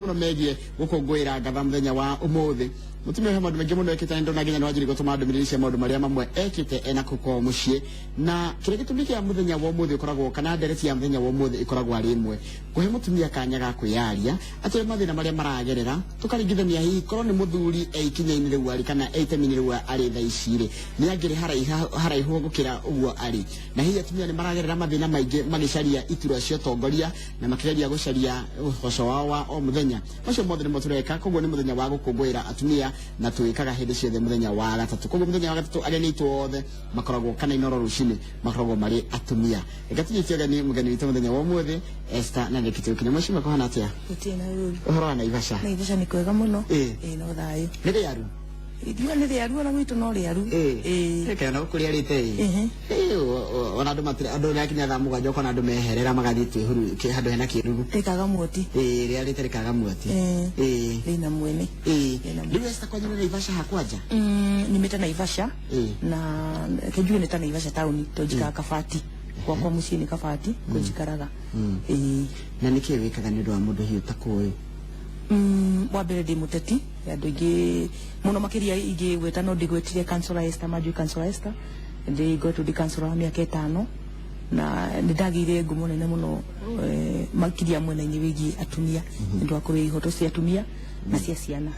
Muno megie gukungwira ngatha muthenya wa umuthi. Mutumia he maundu maingi muno ekite, ndona nginya niwanjiri gutuma ndumiriri cia maundu maria mamwe ekite ena kuko mucii, na kiria gitumi kia muthenya wa umuthi ukoragwo kana ndereti ya muthenya wa umuthi ikoragwo ari imwe, kuhe mutumia kanya ga kwiyaria atwire mathina maria maragerera, tukaringithania hihi korwo ni muthuri e ikinya-ini riu ari kana e itemi-inĩ riu ari thaa ici rĩ, nĩ angĩrĩ haraihu gũkĩra ũguo arĩ. Na hihi atumia nĩ maragerera mathĩna maingĩ magĩcaria iturwa cia ũtongoria na makĩgeria gũcaria ũboco wao wa o mũthenya. Macio mothe nĩmo tũreka. Koguo nĩ mũthenya wa gũkũngũĩra atumia na twĩkaga hĩndĩ ciothe mũthenya wa gatatũ. Koguo mũthenya wa gatatũ ageni aitũ othe makoragwo kana Inoro rũcinĩ makoragwo marĩ atumia. Reke tũnyite ũgeni mũgeni witũ mũthenya wa ũmũthĩ, Esther na Nĩkĩ Tũkinya. Mheshimiwa, kũhana atĩa? Gũtirĩ na ũru. Ũhoro wa Naivasha? Naivasha nĩ kwega mũno. Ĩĩ. Ĩĩ, no thayũ. Nĩ rĩaru? Riũa nĩ rĩaru, ona gwitũ no rĩaru. Ĩĩ. Kana gũkũ rĩarĩte ĩ. Ĩĩ, ona andũ matirĩ, andũ rĩakinya thaa 7 ũkona andũ meherera magathiĩ twĩhuru handũ hena kĩruru. Rĩkaga muoti. Ĩĩ, rĩarĩte rĩkaga muoti. Ĩĩ. Rĩna mwene. Rĩna mwene. Rĩu Esther, kwanyu nĩ Naivasha hakwanja? Nyumĩte Naivasha na kenjuge nĩ ta Naivasha taũni, to njikaraga Kabati. Gwakwa mũciĩ nĩ Kabati kũ njikaraga. Ĩĩ. Na nĩkĩ wĩkaga nĩ ũndũ wa mũndũ hihi ũtakũĩ? Wa mbere ndĩ mũteti. Andũ aingĩ mũno makĩria ingĩgweta no ndĩgwetire Councillor Esther Manjui. Councillor Esther, ndĩ ngoretwo ndĩ councillor wa mĩaka 5 na nĩ ndagĩire ngumo nene mũno, makĩria mwena-inĩ wĩgiĩ atumia, nĩ ũndũ wa kũrũa ihoto cia atumia na cia ciana.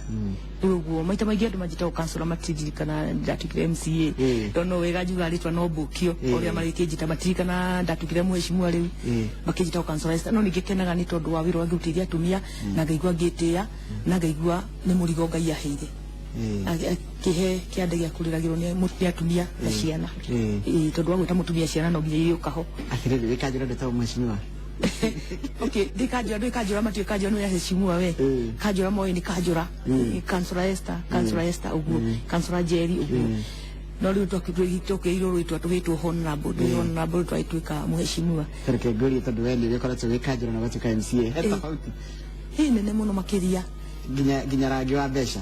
Rĩu ũguo maita maingĩ andũ manjĩtagwo councillor, matiririkana ndatuĩkire MCA, tondũ no wega njugaga rĩtwa no mbũkio ũrĩa marĩkĩnjĩta, matirikana ndatuĩkire mheshimiwa, rĩu makĩnjĩtagwo Councillor Esther. No ningĩ kenaga nĩ tondũ wa wĩra ũrĩa ngĩrutĩire atumia, na ngaigua ngĩtĩĩa na ngaigua nĩ mũrigo Ngai aheire, akĩhe kĩande gĩa kũrĩragĩrwo nĩ atumia na ciana. Ĩĩ, tondũ wa gwĩta mũtumia ciana no nginya irĩũka ho. Atĩrĩrĩ, wĩkanjũra ndĩtagwo mheshimiwa? Okay, ndĩ kanjũra, ndĩ kanjũra, matiũĩ kanjũra nĩ heshimiwa we. Kanjũra moĩ nĩ kanjũra, Councillor Esther, Councillor Esther ũguo, Councillor Jerry ũguo. No rĩu twakĩirwo rwĩtwa tũgĩtwo honorable, twĩ honorable twagĩtuĩka mheshimiwa. Reke ngũrie, tondũ we nĩ ũgĩkoretwo wĩ kanjũra na ũgatuĩka MCA, he tofauti? Hĩ, nene mũno makĩria. Nginya rangi wa mbeca?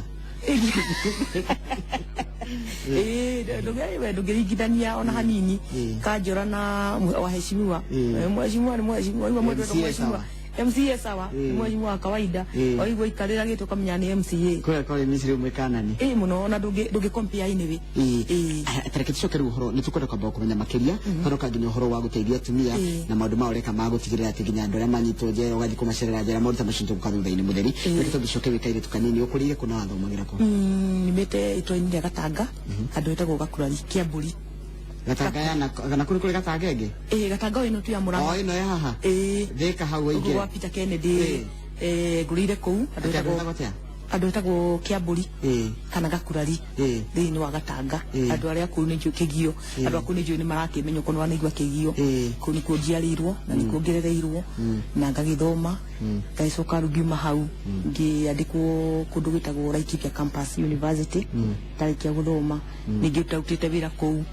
Ĩĩ, we ndũngĩringithania ona hanini kanjũra na waheshimiwa. Mheshimiwa nĩ mheshimiwa, igua mũndũ MCA. Mheshimiwa MCA sawa, nĩ mheshimiwa wa kawaida. Oigua ikarĩra gĩtĩ ũkamenya nĩ MCA. Kũrĩa kwarĩ Misiri ũmwe kanani. Ĩĩ mũno, ona ndũngĩ compare anyway. Ĩĩ. Tareke tũcoke rĩu ũhoro, nĩ tũkwenda kwamba kũmenya makĩria tondũ nginya ũhoro wa gũteithia atumia na maũndũ ma ũreka ma gũtigĩrĩra atĩ nginya andũ arĩa manyitwo njera ũgathiĩ kũmacerera njera, maũndũ ta macio nĩtũgũka thutha-inĩ mũtheri. Reke tũgĩcoke wĩ kairĩtu kanini, ũkũrĩire kũ na wathomagĩra kũ? Nyumĩte itũra-inĩ rĩa Gatanga, handũ hetagwo Gakurari, Kĩambũri. Gatanga ya na kũrĩ kũrĩ Gatanga ĩngĩ? Ĩĩ, Gatanga ĩno tu ya O Mũrang'a. ĩno ya haha? Ĩĩ. Thĩka hau ũguo waingĩra gwa Peter Kennedy. Ngũrĩire kũu handũ Atĩ andũ hetagwo metagwo atĩa? Handũ hetagwo Kĩambũri kana Gakurari thĩinĩ wa Gatanga. Andũ arĩa kũu nĩ njũĩ Kĩgio, andũ a kũu nĩ njũĩ nĩ marakĩmenya okorwo nĩ wanaigua Kĩgio. Kũu nĩkuo njiarĩirwo na nĩkuo ngerereirwo na ngagĩthoma, ngagĩcoka rĩu ngiuma hau ngĩandĩkwo kũndũ gwĩtagwo Laikipia Campus University. Ndarĩkia gũthoma ningĩ ndarutĩte wĩra kũu,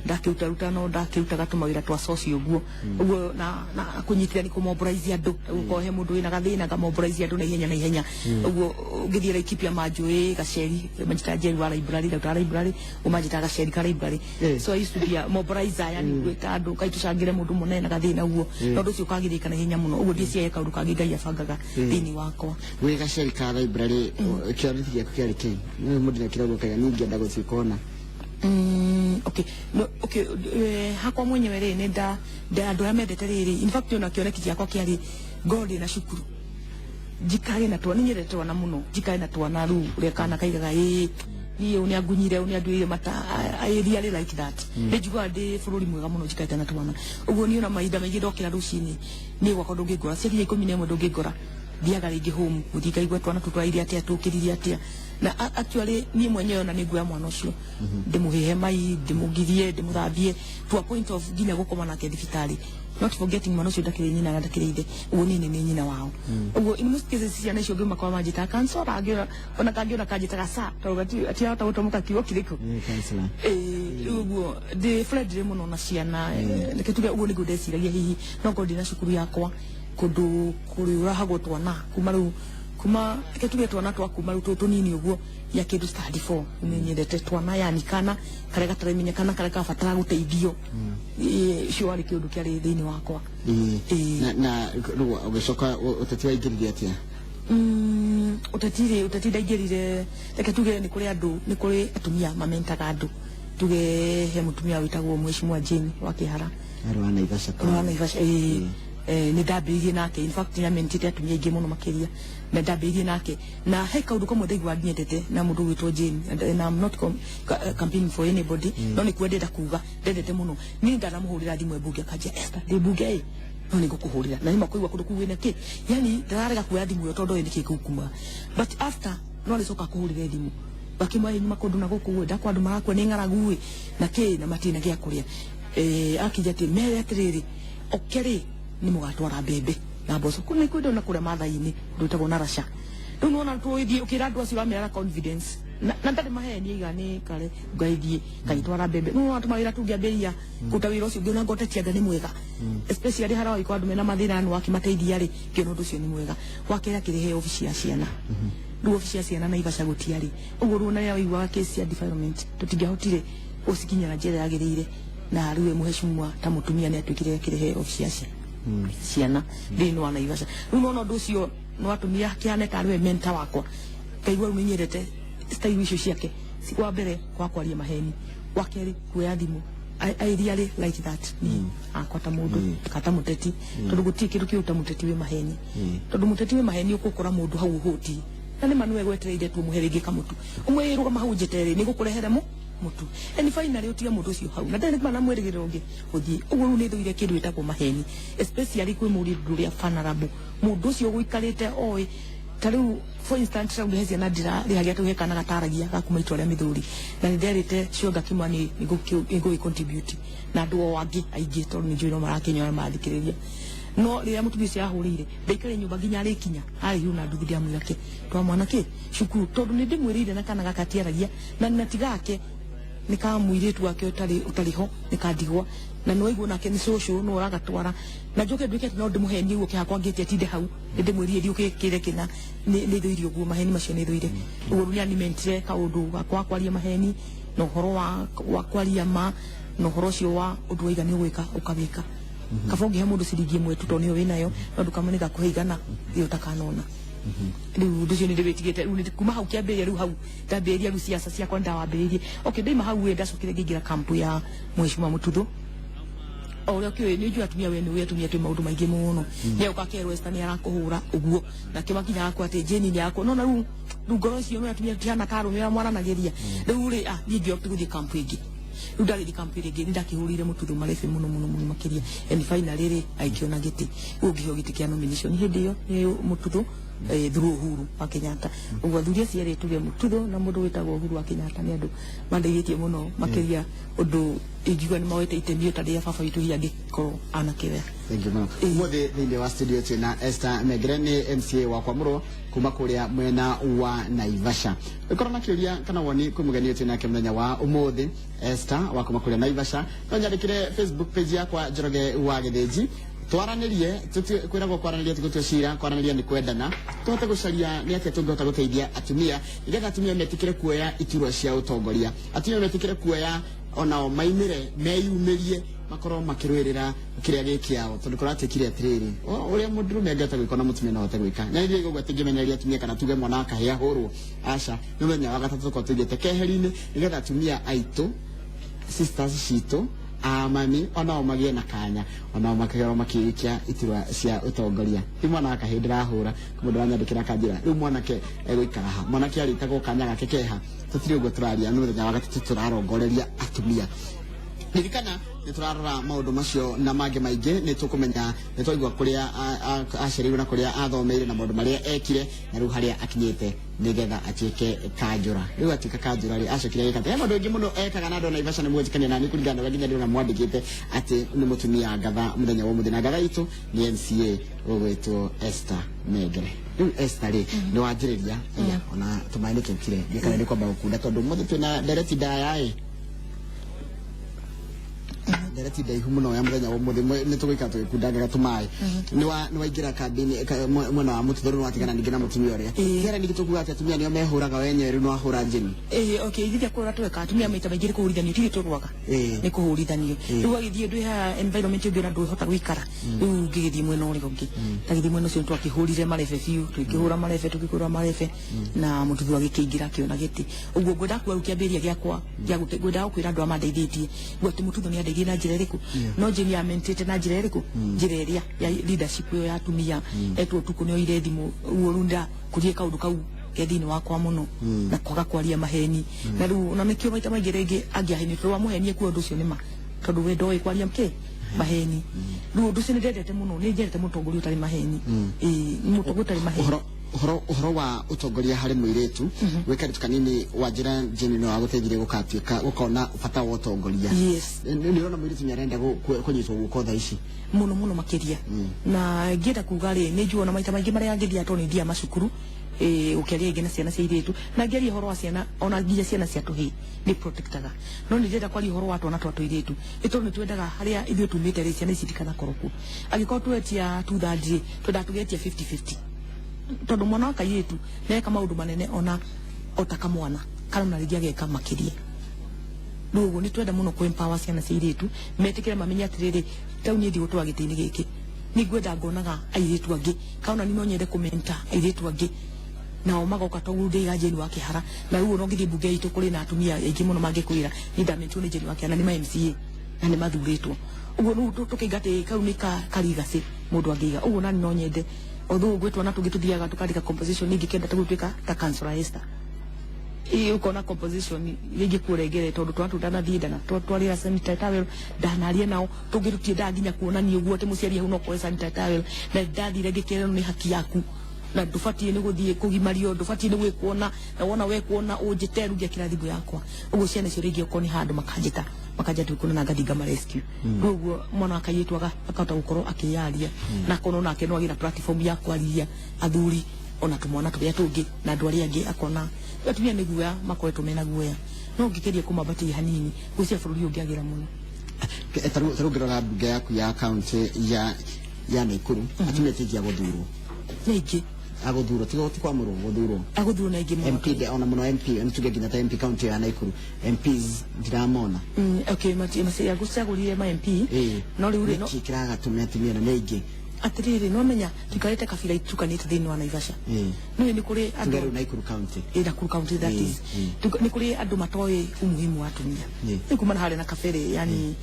ndakĩrutaruta no ndakĩrutaga tũmawĩra twa social ũguo ũguo na kũnyitithania, kũmobilize andũ, gũkorwo he mũndũ wĩna gathĩna ngamobilize andũ na ihenya na ihenya ũguo. Ngĩthiĩ Laikipia manjũĩ gaceri, manjĩtaga Njeri wa library, ndarutaga library, ũmanjĩtaga gaceri ka library. So I used to be a mobilizer, yani gwĩta andũ kai tũcangĩre mũndũ mũnene na gathĩna ũguo, na ũndũ ũcio ũkagirĩka na ihenya mũno ũguo. Ndiĩciagia kaũndũ kangĩ Ngai abangaga thĩinĩ wakwa. Wĩ gaceri ka library, kĩoneki gĩaku kĩarĩ kĩ? Nĩ mũndũ nĩokĩra ũguo kaiga niĩ ingĩenda gũtuĩka ũna. Okay, no, okay, hakwa mwenyewe rĩ, nĩ nda andũ arĩa mendete rĩrĩ, in fact ona kĩoneki gĩakwa kĩarĩ ngorwo ndĩ na cukuru, njikare na twana, nyendete twana mũno, njikare na twana rĩu ũrĩa kana kaigaga, ĩĩ niĩ ũyũ nĩangunyire, ũyũ nĩanduĩire mata. I really like that. Nĩ njiguaga ndĩ bũrũri mwega mũno njikarĩte na twana ũguo. Niĩ ona mahinda maingĩ ndokĩra rũcinĩ, niĩ gwakwa ndũngĩngora ciakinya 11, ndũngĩngora, thiaga rĩngĩ home gũthiĩ ngaigua twana tũu twaraire atĩa, tũkĩrire atĩa. Na actually niĩ mwenyewe ona nĩ nguoya mwana ũcio, ndĩmũhĩhe mai, ndĩmũgirie, ndĩmũthambie, to a point of nginya gũkoma nake thibitarĩ, not forgetting mwana ũcio ndakĩrĩ nyina na ndakĩrĩ ithe, ũguo niĩ nĩ nyina wao ũguo. In most cases ciana icio ngĩmakora manjĩtaga kansora, angĩona ona kangĩona kanjĩtaga sa, tondũ gatirahota gũtamũka kiugo kĩrĩkũ. Counselor. Ĩĩ, rĩu ũguo ndĩ friendly mũno na ciana. Reke tuge ũguo nĩguo ndeciragia, hihi no ngorwo ndĩ na cukuru yakwa kũndũ kũrĩ twana kuma rĩu, kuma reke tuge twana twa kuma rĩu tũnini ũguo ya kĩndũ standard 4. Nĩ nyendete twana, yani kana karĩa gataramenya, kana karĩa kabatara gũteithio. Ĩĩ, ũcio warĩ kĩũndũ kĩarĩ thĩinĩ wakwa. Na rĩu ũgĩcoka ũteti waingĩrire atĩa? Ũteti rĩ, ũteti ndaingĩrire, reke tuge nĩ kũrĩ andũ, nĩ kũrĩ atumia mamentaga andũ. Tuge he mũtumia wĩtagwo Mheshimiwa Jane wa Kĩhara. Arĩ wa Naivasha. Wa Naivasha, ĩĩ. Nĩ ndambĩrĩirie nake, in fact nĩ amentĩte atumia aingĩ mũno makĩria, na ndambĩrĩirie nake na he kaũndũ kamwe ndaiguaga nyendete na mũndũ ũgwĩtwo Jane, and I'm not campaigning for anybody, no nĩ kuo ndĩrenda kuga ndendete mũno. Niĩ ndanamũhũrĩra thimũ e mbunge, akanjia, "Esther, ndĩ mbunge ĩ, no nĩ ngũkũhũrĩra." Na nĩma kũigua kũndũ kũu wĩna kĩ, yani ndararega kuoya thimũ ĩyo tondũ nĩ kĩ kũu kuma, but after no arĩcoka kũhũrĩre thimũ bakimwa nyuma kũndũ na gũkũ gwĩ ndakwa andũ marakua nĩ ng'aragu ĩ na kĩ na matirĩ na gĩa kũrĩa. Akija atĩ mere atĩrĩrĩ, oke rĩ, nĩ mũgatwara mbembe na mboco kũ nĩ kwĩndũ na kũrĩa Mathai-inĩ rwĩtagwo Narasha. Rĩu nĩwona tũgĩthiĩ ũkĩra andũ acio ũramera na confidence na ndarĩ maheni aiga nĩ kare ngaithiĩ ngagĩtwara mbembe. Nĩwona tũmawĩra tũngĩambĩrĩria kũruta wĩra ũcio, ngĩona ngoteti anga nĩ mwega, especially harĩa wagĩkorwo andũ mena mathĩna nĩ wakĩmateithia rĩ, ngĩona ũndũ ũcio nĩ mwega. Wa kerĩ, akĩrehe obici ya ciana. Rĩu obici ya ciana Naivasha gũtiarĩ ũguo. Rĩu ona rĩrĩa waiguaga case cia defilement, tũtingĩahotire gũcikinyĩra na njĩra yagĩrĩire, na rĩu mũheshimiwa ta mũtumia nĩ atuĩkire akĩrehe obici ya ciana thĩinĩ wa Naivasha. Rĩu nona ũndũ ũcio nĩ watũmire akĩhane tarĩ we mentor wakwa, ngaigua rĩu nĩnyendete style icio ciake. Wa mbere kwa kwaria maheni, wa kerĩ kuoya thimũ. I really like that ni akwa ta mũndũ kata mũteti, tondũ gũtirĩ kĩndũ kĩũru ta mũteti wĩ maheni, tondũ mũteti wĩ maheni ũgũkora mũndũ hau ũhũti na nĩ ma nĩwe gwetereire tu ũmũhe rĩngĩ kamũtu, ũmwe rũgama hau njeterere nĩ ngũkũrehere mũtu, and finally ũtige mũndũ ũcio hau na ndarĩ na mwĩrĩgĩrĩro ũngĩ ũthiĩ ũguo. Rĩu nĩ thũire kĩndũ gĩtagwo maheni, especially kwĩ mũndũ ũrĩa vulnerable, mũndũ ũcio ũgũikarĩte oĩ. Ta rĩu, for instance, rĩu he ciana ndĩrarĩhagia, tũhe kana gataragia gakuma itua rĩa mĩthũri, na nĩ nderĩte Cionga Kimani nĩ contribute na andũ o angĩ aingĩ, tondũ nĩ njũĩ no marakĩnyora mathikĩrĩria. No rĩrĩa mũtumia ũcio ahũrĩire, ndaikare nyũmba nginya arĩkinya arĩhirwo na nduthi, ndĩamwĩra kĩ twa mwana kĩ cukuru, tondũ nĩ ndĩmwĩrĩire na kana gaka tiaragia na tigake nĩ ka mũirĩtu wake ũtarĩ ho, nĩ kandigwa, na nĩ waigua nake nĩ cũcũ no ũragatwara, na njoke nduĩke atĩ no ndĩmũhenie ũguo kĩhakwa ngĩte atinde hau nĩ ndĩmwĩrire thiĩ ũkĩre kĩna. Nĩ thũire ũguo maheni macio, nĩ thũire ũguo. Rĩu nĩanimentire kaũndũ gakwa kwaria maheni na ũhoro wa kwaria ma na ũhoro ũcio wa ũndũ waiga nĩ ũgwĩka ũkawĩka. Kaba ũngĩhe mũndũ ciringi 1 tu tondũ nĩyo wĩnayo, no ndũkamwe nĩgakũhe 100 ĩyo ũtakanona. Rĩu ũndũ ũcio nĩ ndĩwĩtigĩte rĩu nĩ kuma hau kĩambĩrĩria. Rĩu hau ndambĩrĩria rĩu siasa ciakwa ndawambĩrĩirie. Okay, ndaima hau ĩ, ndacokire ngĩingĩra kampu ya Mheshimiwa Mututho. O ũrĩa ũkĩũĩ nĩ njũĩ atumia, we nĩ ũĩ atumia twĩ maũndũ maingĩ mũno. Nĩ oka akerwo Esther nĩ arakũhũra ũguo, nake makinya akwa atĩ Jane nĩ arakũ no na rĩu ngoro icio no atumia tihana karũme ũrĩa mwaranagĩria. Rĩu rĩ, niĩ ngĩopt gũthiĩ kampu ĩngĩ. Rĩu ndagĩthiĩ kampu ĩrĩa ĩngĩ, nĩ ndakĩhũrĩire Mũtuthu marebe mũno mũno mũno makĩria, and finally rĩ, agĩkĩona gĩtĩ rĩu ngĩheo gĩtĩ kĩa nomination hĩndĩ ĩyo nĩ Mũtuthu, through Uhuru wa Kenyatta. Ũguo athuri acio erĩ, tuge Mũtuthu na mũndũ wĩtagwo Uhuru wa Kenyatta, nĩ andũ mandeithĩtie mũno makĩria, ũndũ ingiuga nĩ moete itemi ta rĩrĩa baba witũ hihi angĩkorwo anakĩoya. Thank you mũno. Ũmũthĩ thĩinĩ wa studio twĩna Esther Mengere, nĩ MCA wa Kwamũrwo kuma kũrĩa mwena wa Naivasha. Ũkorwo na kĩũria kana woni kwĩ mũgeni ũyũ twĩnake mũthenya wa ũmũthĩ, Esther wa kuma kũrĩa Naivasha, no nyandĩkĩre Facebook page yakwa, Njoroge wa Gĩthĩnji, twaranĩrie. Kwĩragwo kwaranĩria ti gũtua cira, kwaranĩria nĩ kwendana, tũhote gũcaria nĩ atĩa tũngĩhota gũteithia atumia, nĩgetha atumia metĩkĩre kuoya iturwa cia ũtongoria, atumia metĩkĩre kuoya onao maimĩre meyumĩrie makorwo makĩrũĩrĩra kĩrĩa gĩ kĩao, tondũ kũratuĩkire atĩrĩrĩ, ũrĩa mũndũrũme angĩhota gwĩka na mũtumia no ahote gwĩka. Na ithuĩ ũguo tũngĩmenyeria atumia kana tuge mwana akahĩa ahũrwo, aca. Nĩ mũthenya wa gatatũ tũkorwo tũigĩte keheri-inĩ nĩgetha atumia aitũ, sisters citũ, amami, onao magĩe na kanya, onao makorwo makĩikia iturwa cia ũtongoria. Ti mwana wa kahĩĩ ndĩrahũra, mũndũ aranyandĩkĩra akanjĩra rĩu mwanake egũikara ha, mwanake arĩtagwo kanya gake keha. Tũtirĩ ũguo tũraria. Nĩ mũthenya wa gatatũ tũrarongoreria atumia. Ririkana nĩ tũrarora maũndũ macio na mangĩ maingĩ. Nĩ tũkũmenya, nĩ twaigua kũrĩa acereirwo na kũrĩa athomeire na maũndũ marĩa ekire na rĩu harĩa akinyĩte nĩgetha atuĩke kanjũra. Rĩu atuĩka kanjũra rĩ, acokire agĩka atĩa? He maũndũ maingĩ mũno ekaga na andũ a Naivasha nĩ mũgwĩtĩkania nani kũringana na ũrĩa nginya ndĩrona mwandĩkĩte atĩ nĩ mũtumia ngatha mũthenya wa ũmũthĩ, na ngatha itũ nĩ MCA ũgwĩtwo Esther Mengere. Rĩu Esther rĩ, nĩ wanjĩrĩria aya ona tũmaĩ nĩ kĩokire gĩkana nĩ kwamba gũkunda, tondũ ũmũthĩ twĩna ndereti ndaya ĩ. Ndereti ndaihu muno ya muthenya wa umuthi, nĩ tũgũikara tũgĩkundangaga tũmaĩ. Nĩ waingĩra kambĩini mwena wa mũtutho, rĩu watigana ningĩ na mũtumia ũrĩa. Kĩara ningĩ tũkuga atĩ atumia nĩo mehũraga wenyewe, rĩu nĩwahũra njini. Eh, okay, ithiĩ kũrora tweka atumia maita maingĩ nĩ kũhũrithanio, tirĩ tũrwaga, nĩ kũhũrithanio. Rĩu agĩthiĩ ndwĩ haha environment ũngĩ ona ndũhota gũikara, rĩu ngĩgĩthiĩ mwena ũrĩa ũngĩ, ndagĩthiĩ mwena ũcio twakĩhũrire marebe biũ, tũkĩhũra marebe, tũkĩhũra marebe na mũtuthu agĩkĩingĩra akĩona gĩtĩ. Ũguo ngwenda kuga rĩu kĩambĩrĩria gĩakwa gĩa ngwendaga gũkwĩra andũ arĩa mandeithĩtie guo atĩ mũtuthu nĩ andeithirie na njĩra ĩrĩkũ, no Jane yamentĩte na njĩra ĩrĩkũ, njĩra ĩrĩa ya leadership ĩyo ya atumia etwo ũtukũ nĩ oire thimũ. Ũguo rĩu ndakũrie kaũndũ kau ke thĩinĩ wakwa mũno na kwaga kwaria maheni, na rĩu ona nĩkĩo maita maingĩ rĩngĩ angĩahenio, tondũ wamũhenie kuo ũndũ ũcio nĩ ma, tondũ we ndoĩ kwaria kĩ maheni. Rĩu ũndũ ũcio nĩ ndendete mũno, nĩ nyendete mũtongoria ũtarĩ maheni. Ĩĩ, mũtongoria ũtarĩ maheni. Ũhoro wa ũtongoria harĩ mũirĩtu gwĩ karĩtu kanini wa njĩra Jane no agũteithirie gũkatuĩka gũkona bata wa ũtongoria. Yes. Nĩ ũrona mũirĩtu nĩ arenda kũnyitwo guoko thaa ici? Mũno mũno makĩria, na ngĩenda kuga rĩ, nĩ njũĩ ona maita maingĩ marĩa ngĩthiaga, tondũ nĩ thiaga macukuru gũkĩaria rĩngĩ na ciana cia irĩtu, na ngĩaria ũhoro wa ciana, ona nginya ciana cia tũhĩĩ nĩ protectaga, no nĩ ndĩrenda kwaria ũhoro wa twana twa tũirĩtu, nĩ tondũ nĩ twendaga harĩa ithuĩ tumĩte rĩ, ciana ici itikanakorwo kuo. Angĩkorwo twetia 2/3 rĩ, twendaga tũgetia 50-50, tondũ mwana wa kairĩtu nĩareka maũndũ manene ona ota kamwana kana ona rĩngĩ ageka makĩria. Rĩu ũguo nĩ twenda mũno kũ empower ciana cia irĩtu metĩkĩre, mamenye atĩrĩrĩ, tau niĩ ndigũtũra gĩtĩ-inĩ gĩkĩ, nĩ ngwenda ngonaga airĩtu angĩ, kana ona niĩ no nyende kũmenta airĩtu angĩ nao magoka, toguo ndĩiga Jane wa Kĩhara. Na rĩu ona ũngĩthiĩ mbunge itũ, kũrĩ na atumia aingĩ mũno mangĩkwĩra niĩ ndamentwo nĩ Jane wa Kĩhara, na nĩ ma MCA na nĩ mathurĩtwo. Ũguo rĩu tũkĩiga atĩ kau nĩ ka legacy mũndũ angĩiga. Ũguo nani no nyende, although gwĩ twana tũngĩ tũthiaga tũkandĩka composition, ingĩkenda ta gũtuĩka ta Councillor Esther. Ĩ ũkona composition rĩngĩ kũrengere, tondũ twana tũu ndanathiĩ ndanatwarĩra sanitary towel, ndanaria nao tũngĩ tũtiendaga nginya kuonania ũguo atĩ mũciari hau no kuoe sanitary towel, na ndathire ngĩkĩrwo nĩ haki yaku na ndũbatiĩ nĩ gũthiĩ kũgimario, ndũbatiĩ nĩ gwĩkuona, na wona wekuona ũnjĩte. Rĩu ngĩakĩra thimũ yakwa ũguo, ciana icio rĩngĩ okorwo nĩ handũ makanjĩta, makanja twĩkuona na ngathi ngama rescue. Rĩu ũguo mwana wa kairĩtu akahota gũkorwo akĩyaria, na akorwo nake no agĩe na platform ya kwaria athuri ona tũmwana tũrĩa tũngĩ na andũ arĩa angĩ, akona atumia nĩ guoya makoretwo mena guoya, no ũngĩgeria kũmambatia hanini gwĩcia bũrũri ũngĩagĩra mũno. Tarĩu ngĩrora mbunge yaku ya county ya Naikuru, atumia ti aingĩ a gũthurwo. Nĩ aingĩ. Agũthurwo, ti kwamũrwo, gũthurwo. Agũthurwo nĩ aingĩ mũno. MP ona mũno MP, nĩ tuge nginya ta MP county ya Naikuru, MPs ndiramona. Okay, gũcagũrire ma MP, no rĩu rĩ no Nĩkĩ kĩragatũmĩa atumia na nĩ aingĩ? Atĩrĩrĩ, no menya tuikarĩte kabira itukanĩte thĩinĩ wa Naivasha. Nĩũĩ nĩ kũrĩ Tuge andũ rĩu Naikuru county. Ĩ, Nakuru county, that is. Nĩ kũrĩ andũ matoĩ umuhimu wa atumia, nĩ kuma na harĩa na kabere, yani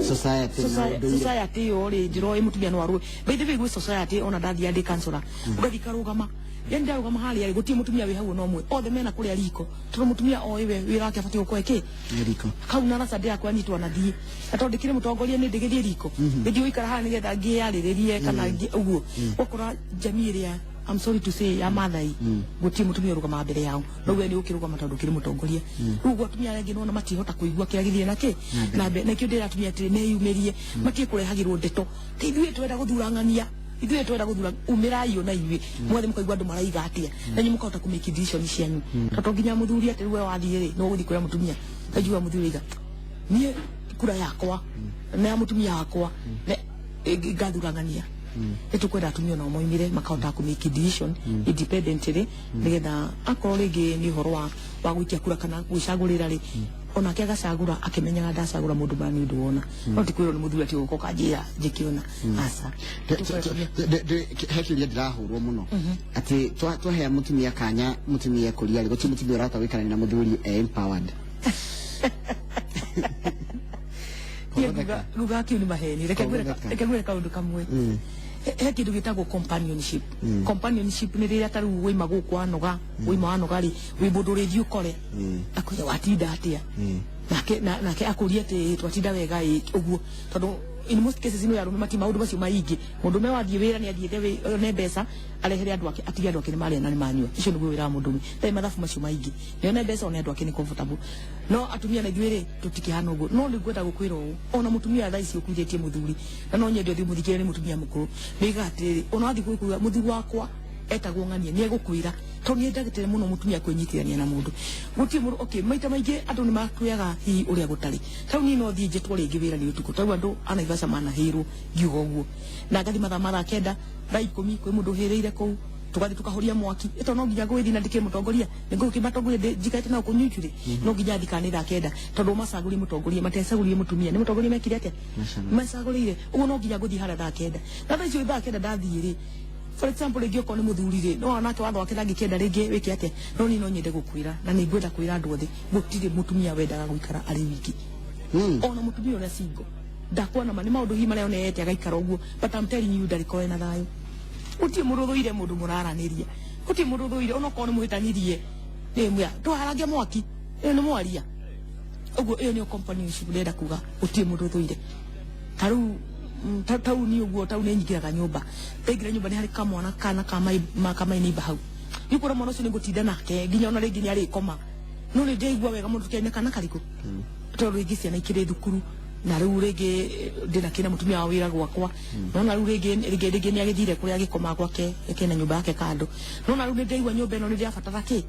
Society na ũndũire. Society ĩyo rĩ, njĩroĩ mũtumia no arũe. By the way, gwĩ society ona ndathiĩ ndĩ councillor, ũgathiĩ karũgama, yani ndarũgama harĩa rĩ, gũtirĩ mũtumia wĩ hau ona ũmwe, othe mena kũrĩa riko, tondũ mũtumia oĩ we wĩra wake abatiĩ gũkorwo ĩkĩ Nĩ riko. Kau na raca ndĩrakwa nyitwo na thiĩ, na tondũ ndĩkĩrĩ mũtongoria nĩ ndĩgĩthiĩ riko, ndĩthiĩ gũikara haha nĩgetha ngĩyarĩrĩrie kana ũguo. Ũgakora jamii ĩrĩa, I'm sorry to say, ya Mathai, gũtirĩ mũtumia ũrũgamaga mbere yao, no we nĩ ũkĩrũgama tondũ ũkĩrĩ mũtongoria. Rĩu ũguo atumia arĩa angĩ nĩwona matihota kũigua kĩrĩa gĩthiĩ na kĩ na mbere, na ikĩo ndĩra atumia atĩrĩ meyumĩrie, matige kũrehagĩrwo ndeto ti ithuĩ twenda gũthura ng'ania, ithuĩ twenda gũthura, umĩrai ona inyuĩ mwathe mũkaigua andũ maraiga atĩa, na inyuĩ mũkahota kũ make decision cianyu, tondũ to nginya mũthuri atĩ rĩu we wathiĩ rĩ, no ũgũthiĩ kwĩra mũtumia, kaigua mũthuri aiga niĩ kura yakwa na ya mũtumia wakwa ngathura ng'ania. Nĩ tũkwenda atumia onao moimĩre makahota kũ make decision independently, nĩgetha akorwo rĩngĩ nĩ ũhoro wa gũikia kura kana gwĩcagũrĩra rĩ, onake agacagũra akĩmenyaga ndacagũra mũndũ maya nĩ ũndũ wona, no ti kwĩrwo nĩ mũthuri atĩ ũgoka ũkanjĩra njĩkĩona aca. He kĩũria ndĩrahũrwo mũno atĩ twahea mũtumia kanya, mũtumia ekũria rĩ, gũtirĩ mũtumia ũrahota gũikarania na mũthuri e empowered. Niĩ nguga kĩu nĩ maheni. Reke ngwĩre Kũgũtheka. Reke ngwĩre kaũndũ kamwe. He kĩndũ gĩtagwo companionship. Companionship nĩ rĩrĩa ta rĩu waima gũkũ wanoga, waima wanoga rĩ, wĩ mũndũ ũrĩthiĩ ũkore akwĩra watinda atĩa, nake nake akũrie atĩ twatinda wega ĩ ũguo, tondũ in most cases no arũme mati maũndũ macio maingĩ. Mũndũ ũmwe wathiĩ wĩra nĩ athiĩte one mbeca arehere andũ ake, atige andũ ake nĩ marĩa na nĩ manyua, icio nĩguo wĩra wa mũndũ ũmwe, ndarĩ mathabu macio maingĩ, nĩ one mbeca, one andũ ake nĩ comfortable. No atumia na ithuĩ rĩ, tũtikĩhana ũguo. No nĩ ngwenda gũkwĩra ũũ, ona mũtumia thaa ici ũkuithĩtie mũthuri, na no nyende ũthiĩ mũthikĩre, nĩ mũtumia mũkũrũ, nĩiga atĩrĩrĩ, ona wathiĩ kwĩkuga mũthuri wakwa etagwo ng'ania, nĩ egũkwĩra Tondũ nĩ ndagĩtire mũno mũtumia kwĩnyitithania na mũndũ. Gũtirĩ mũndũ, okay, maita maingĩ andũ nĩ matuaga hihi ũrĩa gũtarĩ. Ta rĩu niĩ no thiĩ njĩtwo rĩngĩ wĩra nĩ ũtukũ. Ta rĩu andũ a Naivasha manahĩrwo ngiuga ũguo. Na ngathi mathaa ma thaa kenda, thaa ikũmi kwĩ mũndũ ũhĩrĩire kũu, tũgathiĩ tũkahoria mwaki. Ĩto no nginya ngũgĩthiĩ na ndikĩrĩ mũtongoria, nĩ ngũkĩmatongoria njikarĩte nao kũu Nyunjurĩ. No nginya thiĩ kana nĩ thaa kenda, tondũ macagũrire mũtongoria, matecagũrire mũtumia. Nĩ mũtongoria mekire atĩa? Macagũrĩire. Ũguo no nginya ngũthiĩ harĩa thaa kenda. Na thaa icio thaa kenda ndathiĩ rĩ, for example rĩngĩ okorwo nĩ mũthuri rĩ, no nake watho wake ndangĩkĩenda rĩngĩ wĩke atĩa. No niĩ no nyende gũkwĩra, na nĩ ngwenda kwĩra andũ othe, gũtirĩ mũtumia wendaga gũikara arĩ wiki. Ona mũtumia ũrĩa single, ndakuona ma nĩ maũndũ hihi marĩa onete agaikara ũguo, but I'm telling you ndarĩkorwo ena thayũ. Gũtirĩ mũndũ ũthũire mũndũ mũraranĩria. Gũtirĩ mũndũ ũthũire onokorwo nĩ mũhĩtanirie. Nĩ mwĩa, ndũharange mwaki, ĩyo nĩ mwaria. Ũguo ĩyo nĩyo companionship ndĩrenda kuga, gũtirĩ mũndũ ũthũire. Ta rĩu ta rĩu niĩ ũguo, ta rĩu nĩ nyingĩraga nyũmba. Ndaingĩra nyũmba nĩ harĩ kamwana kana ka my, ma, ka my neighbor hau. Nĩ kuona mwana ũcio nĩ ngũtinda nake nginya ona rĩngĩ nĩ arĩkoma. No nĩ ndĩraigua wega mũndũ tũkĩaria kana karĩkũ. Tondũ rĩngĩ ciana ikĩrĩ thukuru na rĩu rĩngĩ ndĩna kĩna mũtumia wa wĩra gwakwa. No na rĩu rĩngĩ rĩngĩ rĩngĩ nĩ agĩthire kũrĩa agĩkoma gwake kena nyũmba yake kando. No na rĩu nĩ ndĩraigua nyũmba ĩno nĩ ndĩrabatara kĩ?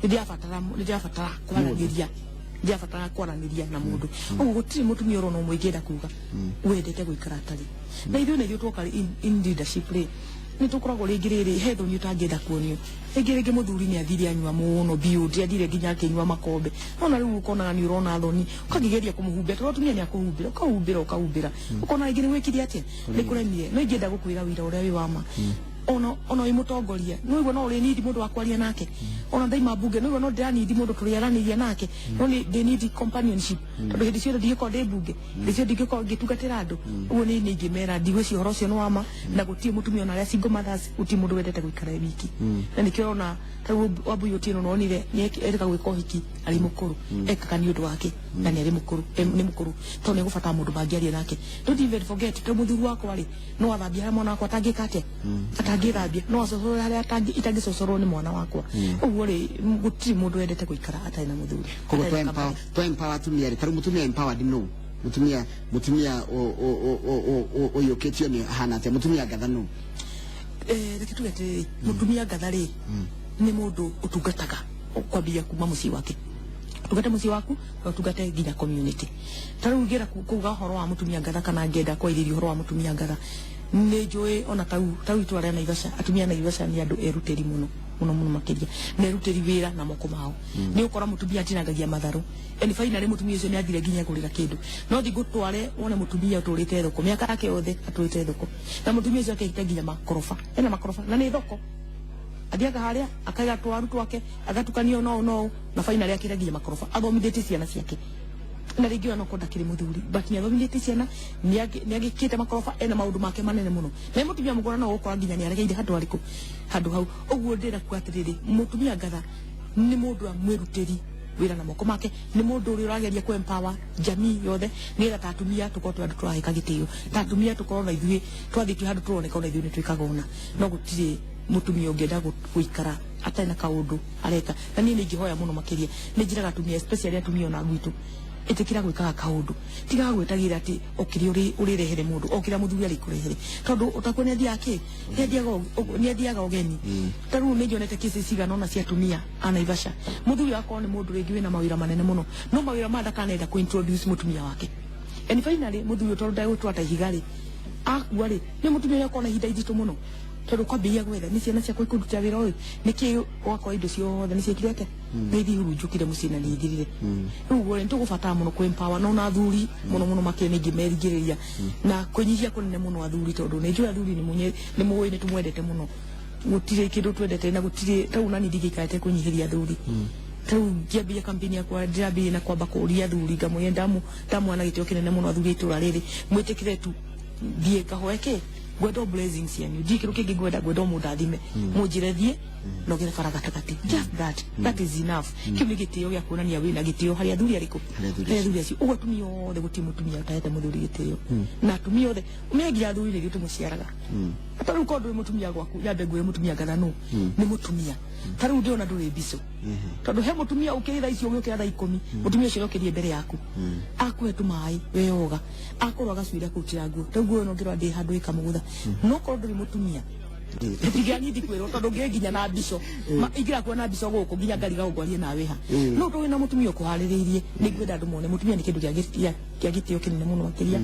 Nĩ ndĩrabatara, nĩ ndĩrabatara kwaranĩria. Ndĩrabatara kwaranĩria na mũndũ. Ũguo gũtirĩ mũtumia ũrona ũmwe ingĩenda kuga wendete gũikara atarĩ. Na ithuĩ na ithuĩ twoka in leadership rĩ, nĩ tũkoragwo rĩngĩ rĩrĩ he thoni ũtangĩenda kuonio. Rĩngĩ rĩngĩ mũthuri nĩ athire anyua mũno biũ, ndiathire nginya akĩnyua makombe. No na rĩu ũkonaga nĩ ũrona thoni, ũkakĩgeria kũmũhumbĩra, tondũ atumia nĩ akũhumbĩra, ũkahumbĩra, ũkahumbĩra. Ũkona rĩngĩ nĩ gwĩkire atĩa? Nĩ kũremire. No ingĩenda gũkwĩra wĩra ũrĩa wĩ wa ma. Ona ona wĩ mũtongoria, nĩ ũigua no ũrĩ need mũndũ wa kwaria nake. Ona ndaima mbunge, nĩ ũigua no ndĩra need mũndũ tũrĩaranĩria nake. No nĩ ndĩ need companionship. Tondũ hĩndĩ ciothe ndingĩkorwo ndĩ mbunge, hĩndĩ ciothe ndingĩkorwo ngĩtungatĩra andũ. Ũguo nĩ nĩ ingĩmera ndigwĩciria ũhoro ũcio nĩ wa ma, na gũtirĩ mũtumia ona arĩa single mothers, gũtirĩ mũndũ wendete gũikara e wiki. Na nĩkĩo ũrona ta rĩu Wambui Otieno nonire nĩ erĩga gwĩka ũhiki arĩ mũkũrũ. Ekaga nĩ ũndũ wake na nĩ arĩ mũkũrũ, nĩ mũkũrũ tondũ nĩ egũbatara mũndũ mangĩaria nake. Don't even forget, ta mũthuri wakwa rĩ, no athambie harĩa mwana wakwa atangĩka atĩa? Atangĩthambia. No acocorwo harĩa itangĩcocorwo nĩ mwana wakwa. Ũguo rĩ, gũtirĩ mũndũ wendete gũikara atarĩ na mũthuri. Koguo Atarĩ na kamari. to empower atumia rĩ, ta rĩu mũtumia empowered no. Mũtumia, mũtumia ũiyũkĩtio nĩ ahana atĩa? Mũtumia ngatha no. Reke tuge atĩrĩrĩ, mũtumia ngatha rĩ, nĩ mũndũ ũtungataga kwambia kuma mũciĩ wake. Ũtungate mũciĩ waku na ũtungate nginya community. Ta rĩu ingĩenda kuga ũhoro wa mũtumia ngatha kana ngĩenda kwarĩrĩria ũhoro wa mũtumia ngatha, nĩ njũĩ ona tau itũra rĩa Naivasha, atumia a Naivasha nĩ andũ erutĩri mũno, mũno mũno makĩria. Na erutĩri wĩra na moko mao. Nĩ ũkora mũtumia atinangagia matharũ. And finally mũtumia ũcio nĩ athire nginya kũgũrĩra kĩndũ. No thiĩ ngũtware wone mũtumia ũtũrĩte thoko, mĩaka yake yothe atũrĩte thoko. Na mũtumia ũcio akehita nginya makoroba. Ena makoroba na nĩ thoko. Athiaga harĩa akaiga twaru twake, agatukania no no na finally akĩra nginya makoroba. Athomithĩtie ciana ciake. Na rĩngĩ ona okorwo ndakĩrĩ mũthuri, but nĩ athomithĩtie ciana, nĩ agĩkĩte makoroba, ena maũndũ make manene mũno. Na mũtumia mũgũra no ũgũkora nginya nĩ aregeire handũ harĩkũ, handũ hau. Ũguo ndĩrenda kuga atĩrĩrĩ, mũtumia ngatha nĩ mũndũ mwĩrutĩri wĩra na moko make, nĩ mũndũ ũrĩa ũrageria kũ empower jamii yothe, nĩgetha ta atumia tũkorwo twĩ andũ tũraheka gĩtĩo, ta atumia tũkorwo na ithuĩ twathiĩ twĩ handũ tũroneka ona ithuĩ nĩ twĩkaga ũna. No gũtirĩ mũtumia ũngĩenda gũikara atarĩ na kaũndũ areka. Na niĩ nĩ ingĩhoya mũno makĩria, nĩ njĩraga atumia, especially atumia ona gwitũ, ĩtĩkĩra gwĩkaga kaũndũ, tigaga gwĩtagĩra atĩ o kĩrĩa ũrĩrehere mũndũ, o kĩrĩa mũthuri arĩkũrehere, tondũ ũtakuo nĩ athiaga kĩ? Nĩ athiaga ũgeni. Ta rĩu nĩ nyonete cases cigana ũna cia atumia a Naivasha. Mũthuri akorwo nĩ mũndũ rĩngĩ wĩna mawĩra manene mũno, no mawĩra maya ndakanenda kũ introduce mũtumia wake. And finally mũthuri ũyũ tondũ ndegũtwara ta ihiga rĩ, akua rĩ, nĩ mũtumia ũrĩa akorwo na ihinda iritũ mũno. Tondũ kwambĩrĩria gwetha nĩ ciana ciakwa ikũndutĩra wĩra ũyũ, nĩkĩ ũgakora indo ciothe nĩ ciĩkire atĩa? Nĩ ithihurunjũkire mũciĩ na nĩ ithirire. Rĩu ũguo rĩ, nĩ tũgũbatara mũno kũ empower no na athuri mũno mũno makĩria nĩ ingĩmeringĩrĩria na kwĩnyihia kũnene mũno athuri, tondũ nĩ njũĩ athuri nĩ mũĩ nĩ tũmwendete mũno. Gũtirĩ kĩndũ twendete na gũtirĩ ta rĩu nani ndingĩikara kwĩnyihĩria athuri. Ta rĩu ngĩambia campaign yakwa ndĩrambĩrĩria na kwamba kũria athuri, ngamwĩra ndamwana gĩtĩo kĩnene mũno athuri a itũra rĩrĩ, mwĩtĩkĩre tu thiĩ ngahoe kĩ? Ngwenda o blessings cianyu, ndiĩ kĩndũ kĩngĩ ngwenda, ngwenda o mũndathime, mũnjĩre thiĩ na ũgere bara gatagatĩ. Just that, that is enough. Kĩu nĩ gĩtĩo gĩa kuonania wĩna gĩtĩo harĩ athuri arĩkũ? Harĩ athuri Harĩ athuri acio. Ũguo atumia othe gũtirĩ mũtumia ũtahete mũthuri gĩtĩo. Na atumia othe, ũmenye nginya athuri nĩ ithuĩ tũmũciaraga. Ta rĩu korwo ndũrĩ mũtumia gwaku, nyambe ngwĩre mũtumia ngatha nũ? Nĩ mũtumia. Ta rĩu ndĩrona ndũrĩ mbicũ. Tondũ he mũtumia ũkĩrĩ thaa icio ũgĩũkĩra thaa ikũmi, mũtumia ũcio okĩrie mbere yaku. Akũhe tũmaĩ weyoga, akorwo agacuĩra kũrutĩra nguo. Rĩu nguo ĩno ngĩrora ndĩ handũ ĩkamũgũtha. No korwo ndũrĩ mũtumia, Tũtingĩra niĩ ndikwĩrwo tondũ ngĩ nginya na mbico. Ingĩra kuona mbico gũkũ nginya ngariga ngwarie nawe ha. No tũĩ na mũtumia ũkũharĩrĩirie, nĩ ngwenda andũ mone mũtumia nĩ kĩndũ kĩa gĩtĩo kĩnene mũno makĩria.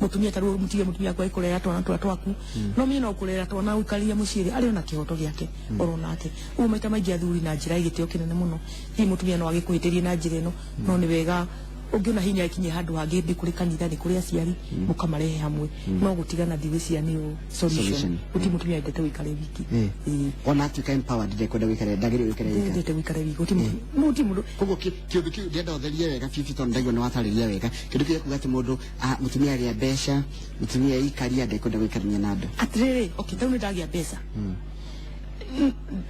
Mũtumia ta rĩu mũtige mũtumia akwa kũrera twana tũrĩa twaku. No menye no kũrera twana ũikaria mũciĩ rĩ, arĩ ona kĩhoto gĩake oro nake. Ũguo maita maingĩ athuri na njĩra ya gĩtĩo kĩnene mũno. Hihi mũtumia no agĩkũhĩtĩrie na njĩra ĩno, no nĩ wega ũngĩona hinya ikinye handũ hangĩ nĩ kũrĩ kanitha, nĩ kũrĩ aciari, mũkamarehe hamwe. No gũtigana ndigwĩciria nĩyo solution. Solution. Gũtirĩ mũtumia wendete gũikara wiki. Ĩĩ. Ona atuĩka empowered, ndekwenda gũikara, ndagĩrĩire gũikara wika. Ndendete gũikara wiki, gũtirĩ mũndũ, gũtirĩ mũndũ. Koguo kĩũndũ kĩu ndĩrenda ũtherie wega biũ biũ, tondũ ndaigua nĩ watarĩria wega kĩndũ kĩu kuga atĩ mũndũ mũtumia agĩa mbeca, mũtumia ikaria, ndekwenda gũikarania na andũ. Atĩrĩrĩ, okay, tarĩu nĩ ndagĩa mbeca,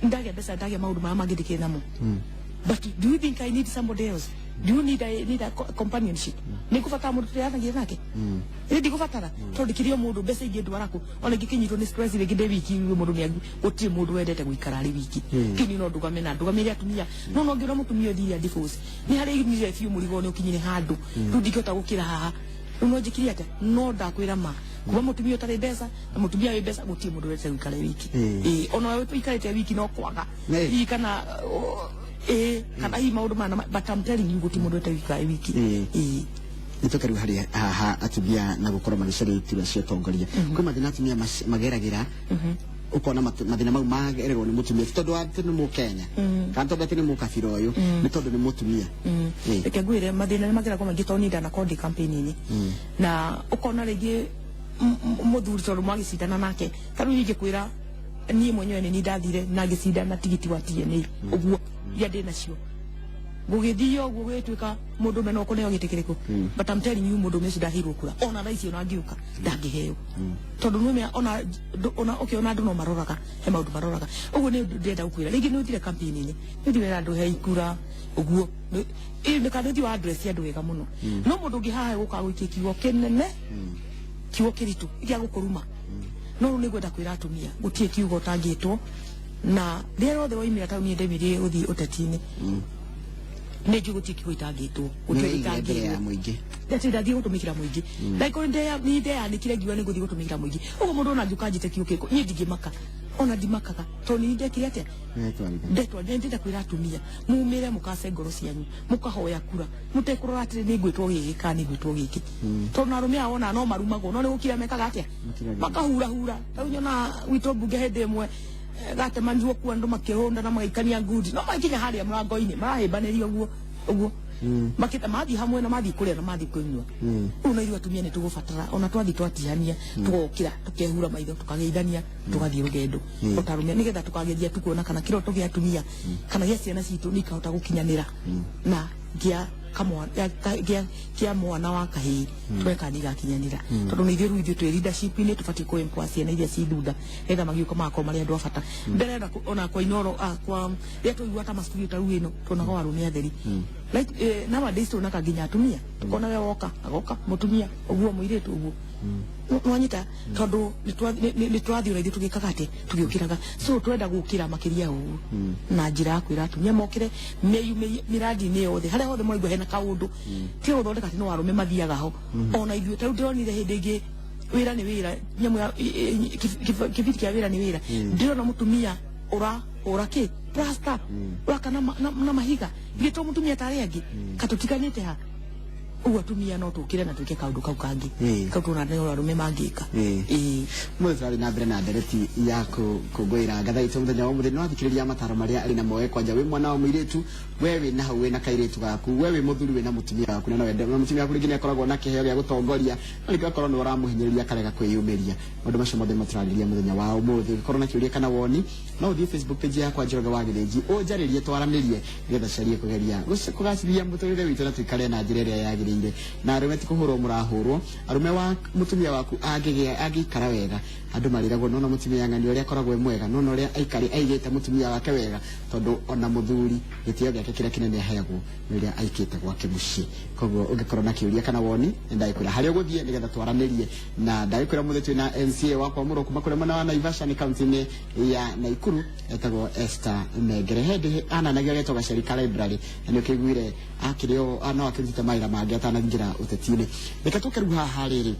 ndagĩa mbeca, ndagĩa maũndũ marĩa mangĩ ndĩkĩrĩ namo, but do you think I need somebody else? Do you need, I need a companionship? Nĩ ngũbatara mũndũ tũrĩanagia nake? Ĩ ndigũbatara, tondũ ndikĩrĩ o mũndũ mbeca ingĩ ndwara kũ? Ona ingĩkĩnyitwo nĩ stress rĩngĩ ndĩ wiki, mũndũ nĩ gũtirĩ mũndũ wendete gũikara arĩ wiki. Kĩu niĩ no ndũgame na ndũgamĩre atumia, no ngĩona mũtumia ũthire divorce nĩ harĩa inyire biũ, mũrigo nĩ ũkinyire handũ rĩu ndingĩhota gũkĩra haha, rĩu no njĩkire atĩa? No ndakwĩra ma kuma mũtumia ũtarĩ mbeca na mũtumia wĩ mbeca, gũtirĩ mũndũ wendete gũikara wiki. Ĩĩ, ona we ũikarĩte wiki no kwaga hihi kana ĩĩ, kana hihi maũndũ mana, but I'm telling you, gũtirĩ mũndũ wendete gũikara wiki. Ĩĩ. Nĩtũke rĩu harĩ haha atumia na gũkorwo magĩcaria iturwa cia ũtongoria. Kwĩ mathĩna atumia mageragĩra, ũkona mathĩna mau magererwo nĩ mũtumia ti tondũ atĩ nĩ mũkenya kana tondũ atĩ nĩ mũkabira ũyũ, nĩ tondũ nĩ mũtumia. Reke ngwĩre, mathĩna nĩ mageragwo maingĩ, tondũ niĩ ndanakorwo ndĩ campaign-inĩ na ũkona rĩngĩ mũthuri tondũ mwagĩcindana nake, ta rĩu ingĩkwĩra niĩ mwenyewe nĩ niĩ ndathire na ngĩcindana tigiti wa TNA, ũguo iria ndĩ nacio gũgĩthio ũguo gũgĩtuĩka mũndũ ũmwe no kũneo gĩtĩ kĩrĩkũ, but I'm telling you, mũndũ ũmwe ũcio ndaheirwo kura, ona thaa ici ona angĩũka ndangĩheo, tondũ nĩũmenya ona okay, ona andũ no maroraga, he maũndũ maroraga. Ũguo nĩ ũndũ ndĩrenda gũkwĩra, rĩngĩ nĩ ũthire campaign-inĩ, nĩ ũthire wera andũ hei kura ũguo, nĩ kana nĩ ũthiĩ wa address andũ wega mũno, no mũndũ ũngĩ haha gũka gũikia kiugo kĩnene, kiugo kĩritũ gĩa gũkũruma. No rĩu nĩngwenda kwĩra atumia gũtirĩ kiugo ũtangĩtwo, na rĩrĩa rĩothe waimĩra taũni ndemirie gũthiĩ ũteti-inĩ, nĩ njũĩ gũtirĩ kiugo itangĩtwo, gũtirĩ Nĩ mbere ya itangĩrwo mũingĩ. Ndati ndathiĩ gũtũmĩkĩra mũingĩ, ndagĩkorwo nĩ ndeyanĩkire ngiuga nĩ ngũthiĩ gũtũmĩkĩra mũingĩ, ũguo mũndũ ona angĩũka anjĩte kiugo kĩrĩkũ, niĩ ndingĩmaka, ona ndimakaga, tondũ nĩ ndekire atĩa? Nĩwetwarithania. Ndetwa ndĩrenda kwĩra atumia mumĩre, mũkace ngoro cianyu, mũkahoya kura mũtekũrora atĩrĩ nĩ ngwĩtwo gĩkĩ kana nĩ ngwĩtwo gĩkĩ, tondũ na arũme ao ona no marumagwo, no nĩ gũkira mekaga atĩa? Makiragia. Makahurahura. Rĩu nyonaga gwitũ mbunge hĩndĩ ĩmwe gatemanirwo kuo, andũ makĩhũnda na magaikania ngundi, no makinya harĩa mũrango-inĩ marahĩmbanĩria ũguo ũguo, makĩta mathiĩ hamwe na mathiĩ kũrĩa na mathiĩ kũnyua. Rĩu na ithuĩ atumia nĩ tũgũbatara ona twathiĩ twatihania, tũgokĩra, tũkehura maitho, tũkageithania, tũgathiĩ rũgendo o ta arũme, nĩgetha tũkageria tu kuona kana kĩroto gĩa atumia kana gĩa ciana citũ nĩ ikahota gũkinyanĩra na gĩa kĩa mwana wa kahĩĩ, tũreka nĩ igakinyanĩra, tondũ nĩ ithuĩ rĩu ithuĩ twĩ leadership-inĩ tũbatiĩ kũ empower ciana iria ci thutha, nĩgetha magĩũka magakorwo marĩ andũ a bata mbere. Ona kwa Inoro, kwa rĩrĩa twaigua ta mastudio ta rĩu ĩno, tuonaga o arũme atheri. Like nowadays tuonaga nginya atumia, tukona we woka agoka mũtumia ũguo, mũirĩtu ũguo nwanyita, tondũ nĩ twathiĩ ona ithuĩ tũgĩkaga atĩ tũgĩũkĩraga, so twenda gũkĩra makĩria ũguo na njĩra ya kwĩra atumia mokĩre meyumĩrie mĩradi-inĩ yothe, harĩa hothe mwaigua hena kaũndũ ti gũthondeka atĩ no arũme mathiaga ho, ona ithuĩ. Ta rĩu ndĩronire hĩndĩ ĩngĩ wĩra nĩ wĩra, nyamũ ya kĩbindi kĩa wĩra nĩ wĩra, ndĩrona mũtumia ũrahũra kĩ plasta, ũraka na mahiga, githĩ to mũtumia ta arĩa angĩ katũtiganĩte ha? Ũguo atumia no tũkĩre na twĩke kaũndũ kau kangĩ kau tuona nĩ arũme mangĩka. Ĩĩ. Mũthĩ tũrathiĩ na mbere na ndereti ya kũngũĩra ngatha itũ mũthenya wa ũmũthĩ. Nĩ wathikĩrĩria mataro marĩa arĩ namo. We kwanja wĩ mwana wa mũirĩtu, we wĩ na hau wĩ na kairĩtu gaku, we wĩ mũthuri wĩ na mũtumia waku, na no wende na mũtumia waku rĩngĩ nĩ akoragwo na kĩheo gĩa gũtongoria, no rĩngĩ akorwo nĩ ũramũhinyĩrĩria akarega kwĩyumĩria. Maũndũ macio mothe nĩmo tũrarĩrĩria mũthenya wa ũmũthĩ. Ũngĩkorwo na kĩũria kana woni, no ũthiĩ Facebook page yakwa Njoroge wa Gĩthĩnji, ũnjarĩrie, twaranĩrie, nĩgetha tũcarie kũgeria kũgacĩrithia mũtũrĩre witũ na tũikare na njĩra ĩrĩa yagĩrĩire. Na arũme, ti kũhũrwo mũrahũrwo. Arũme, wa mũtumia waku angĩgĩa angĩikara wega, andũ marĩragwo nona mũtumia ng'ani ũrĩa akoragwo e mwega, nona ũrĩa aikari aigĩte mũtumia wake wega, tondũ ona mũthuri gĩtĩo gĩake kĩrĩa kĩnene aheagwo nĩ ũrĩa aikĩte gwake mũciĩ. Koguo ũngĩkorwo na kĩũria kana woni, nĩ ndagĩkwĩra harĩa ũgũthiĩ nĩgetha twaranĩrie. Na ndagĩkwĩra mũthĩ twĩna MCA wakwa mũrũ kuma kũrĩa mwena wa Naivasha, nĩ kaunti-inĩ ya Naikuru, etagwo Esther Mengere. Hĩndĩ ananagia agetwo Gaceri ka library, na nĩ ũkĩiguire akĩrĩ o no akĩrutĩte mawĩra mangĩ atanaingĩra ũteti-inĩ. Reke tũke rĩu haha rĩrĩ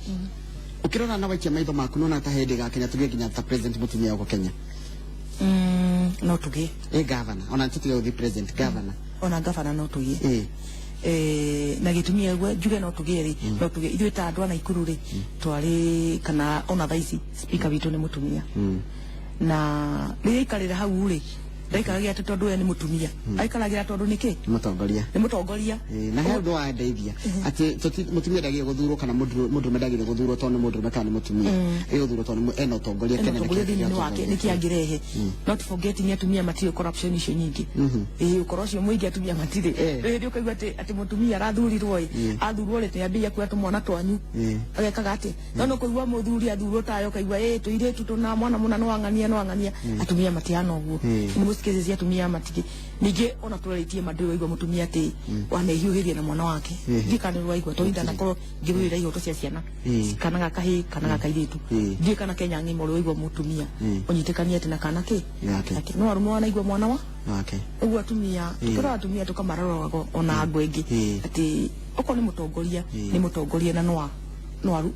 Ukirora na waikia maitho maku nona ta hindi ga Kenya tugie nginya ta president mutumia uko Kenya. No tugie. Governor ona tutige guthi president, governor. Ona governor no tugie. Na gĩtumi ũguo njuge no tugie rĩ, no tugie ithuĩ ta andũ a Naikuru rĩ, twarĩ kana ona thaa ici speaker witũ nĩ mũtumia. Na rĩrĩa aikarĩra hau rĩ, ndaikaragĩra atĩ tondũ we nĩ mũtumia, aikaragĩra tondũ nĩkĩ? Mũtongoria. Nĩ mũtongoria. Na he ũndũ wa ndeithia atĩ mũtumia ndagĩrĩire gũthurwo kana mũndũrũme ndagĩrĩire gũthurwo tondũ nĩ mũndũrũme kana nĩ mũtumia, ĩgũthurwo tondũ ena ũtongoria. Ena ũtongoria thĩinĩ wake, nĩkĩ angĩrehe. Not forgetting atumia matirĩ corruption icio nyingĩ. Ũkora ũcio mũingĩ atumia matirĩ. Rĩrĩa ũkaigua atĩ mũtumia arathurirwo ĩ, athurwo rĩ, nĩambĩrĩria kuoya tũmwana twanyu, agekaga atĩ no nĩ kũigua mũthuri athurwo tayo ũkaigua tũirĩtu tũna mwana mũna nĩwang'ania nĩwang'ania. Atumia matihana ũguo. Nĩ most cases atumia matirĩ. Ningĩ ona tũrarĩtie ma ndũĩ waigua mũtumia atĩ wanehiũhĩria na mwana wake. Ndiũĩ kana nĩ waigua, tondũ ndanakorwo ngĩrũĩrĩra ihoto cia ciana, kana ga kahĩĩ kana ga kairĩtu. Ndiũĩ kana Kenya ng'ima ũrĩ waigua mũtumia ũnyitĩkanie atĩ na kana kĩ Gake. No arũme wanaigua mwana wa wake. Ũguo atumia tũkĩrora atumia tũkamaroraga ona ngũ ĩngĩ atĩ okorwo nĩ mũtongoria nĩ mũtongoria na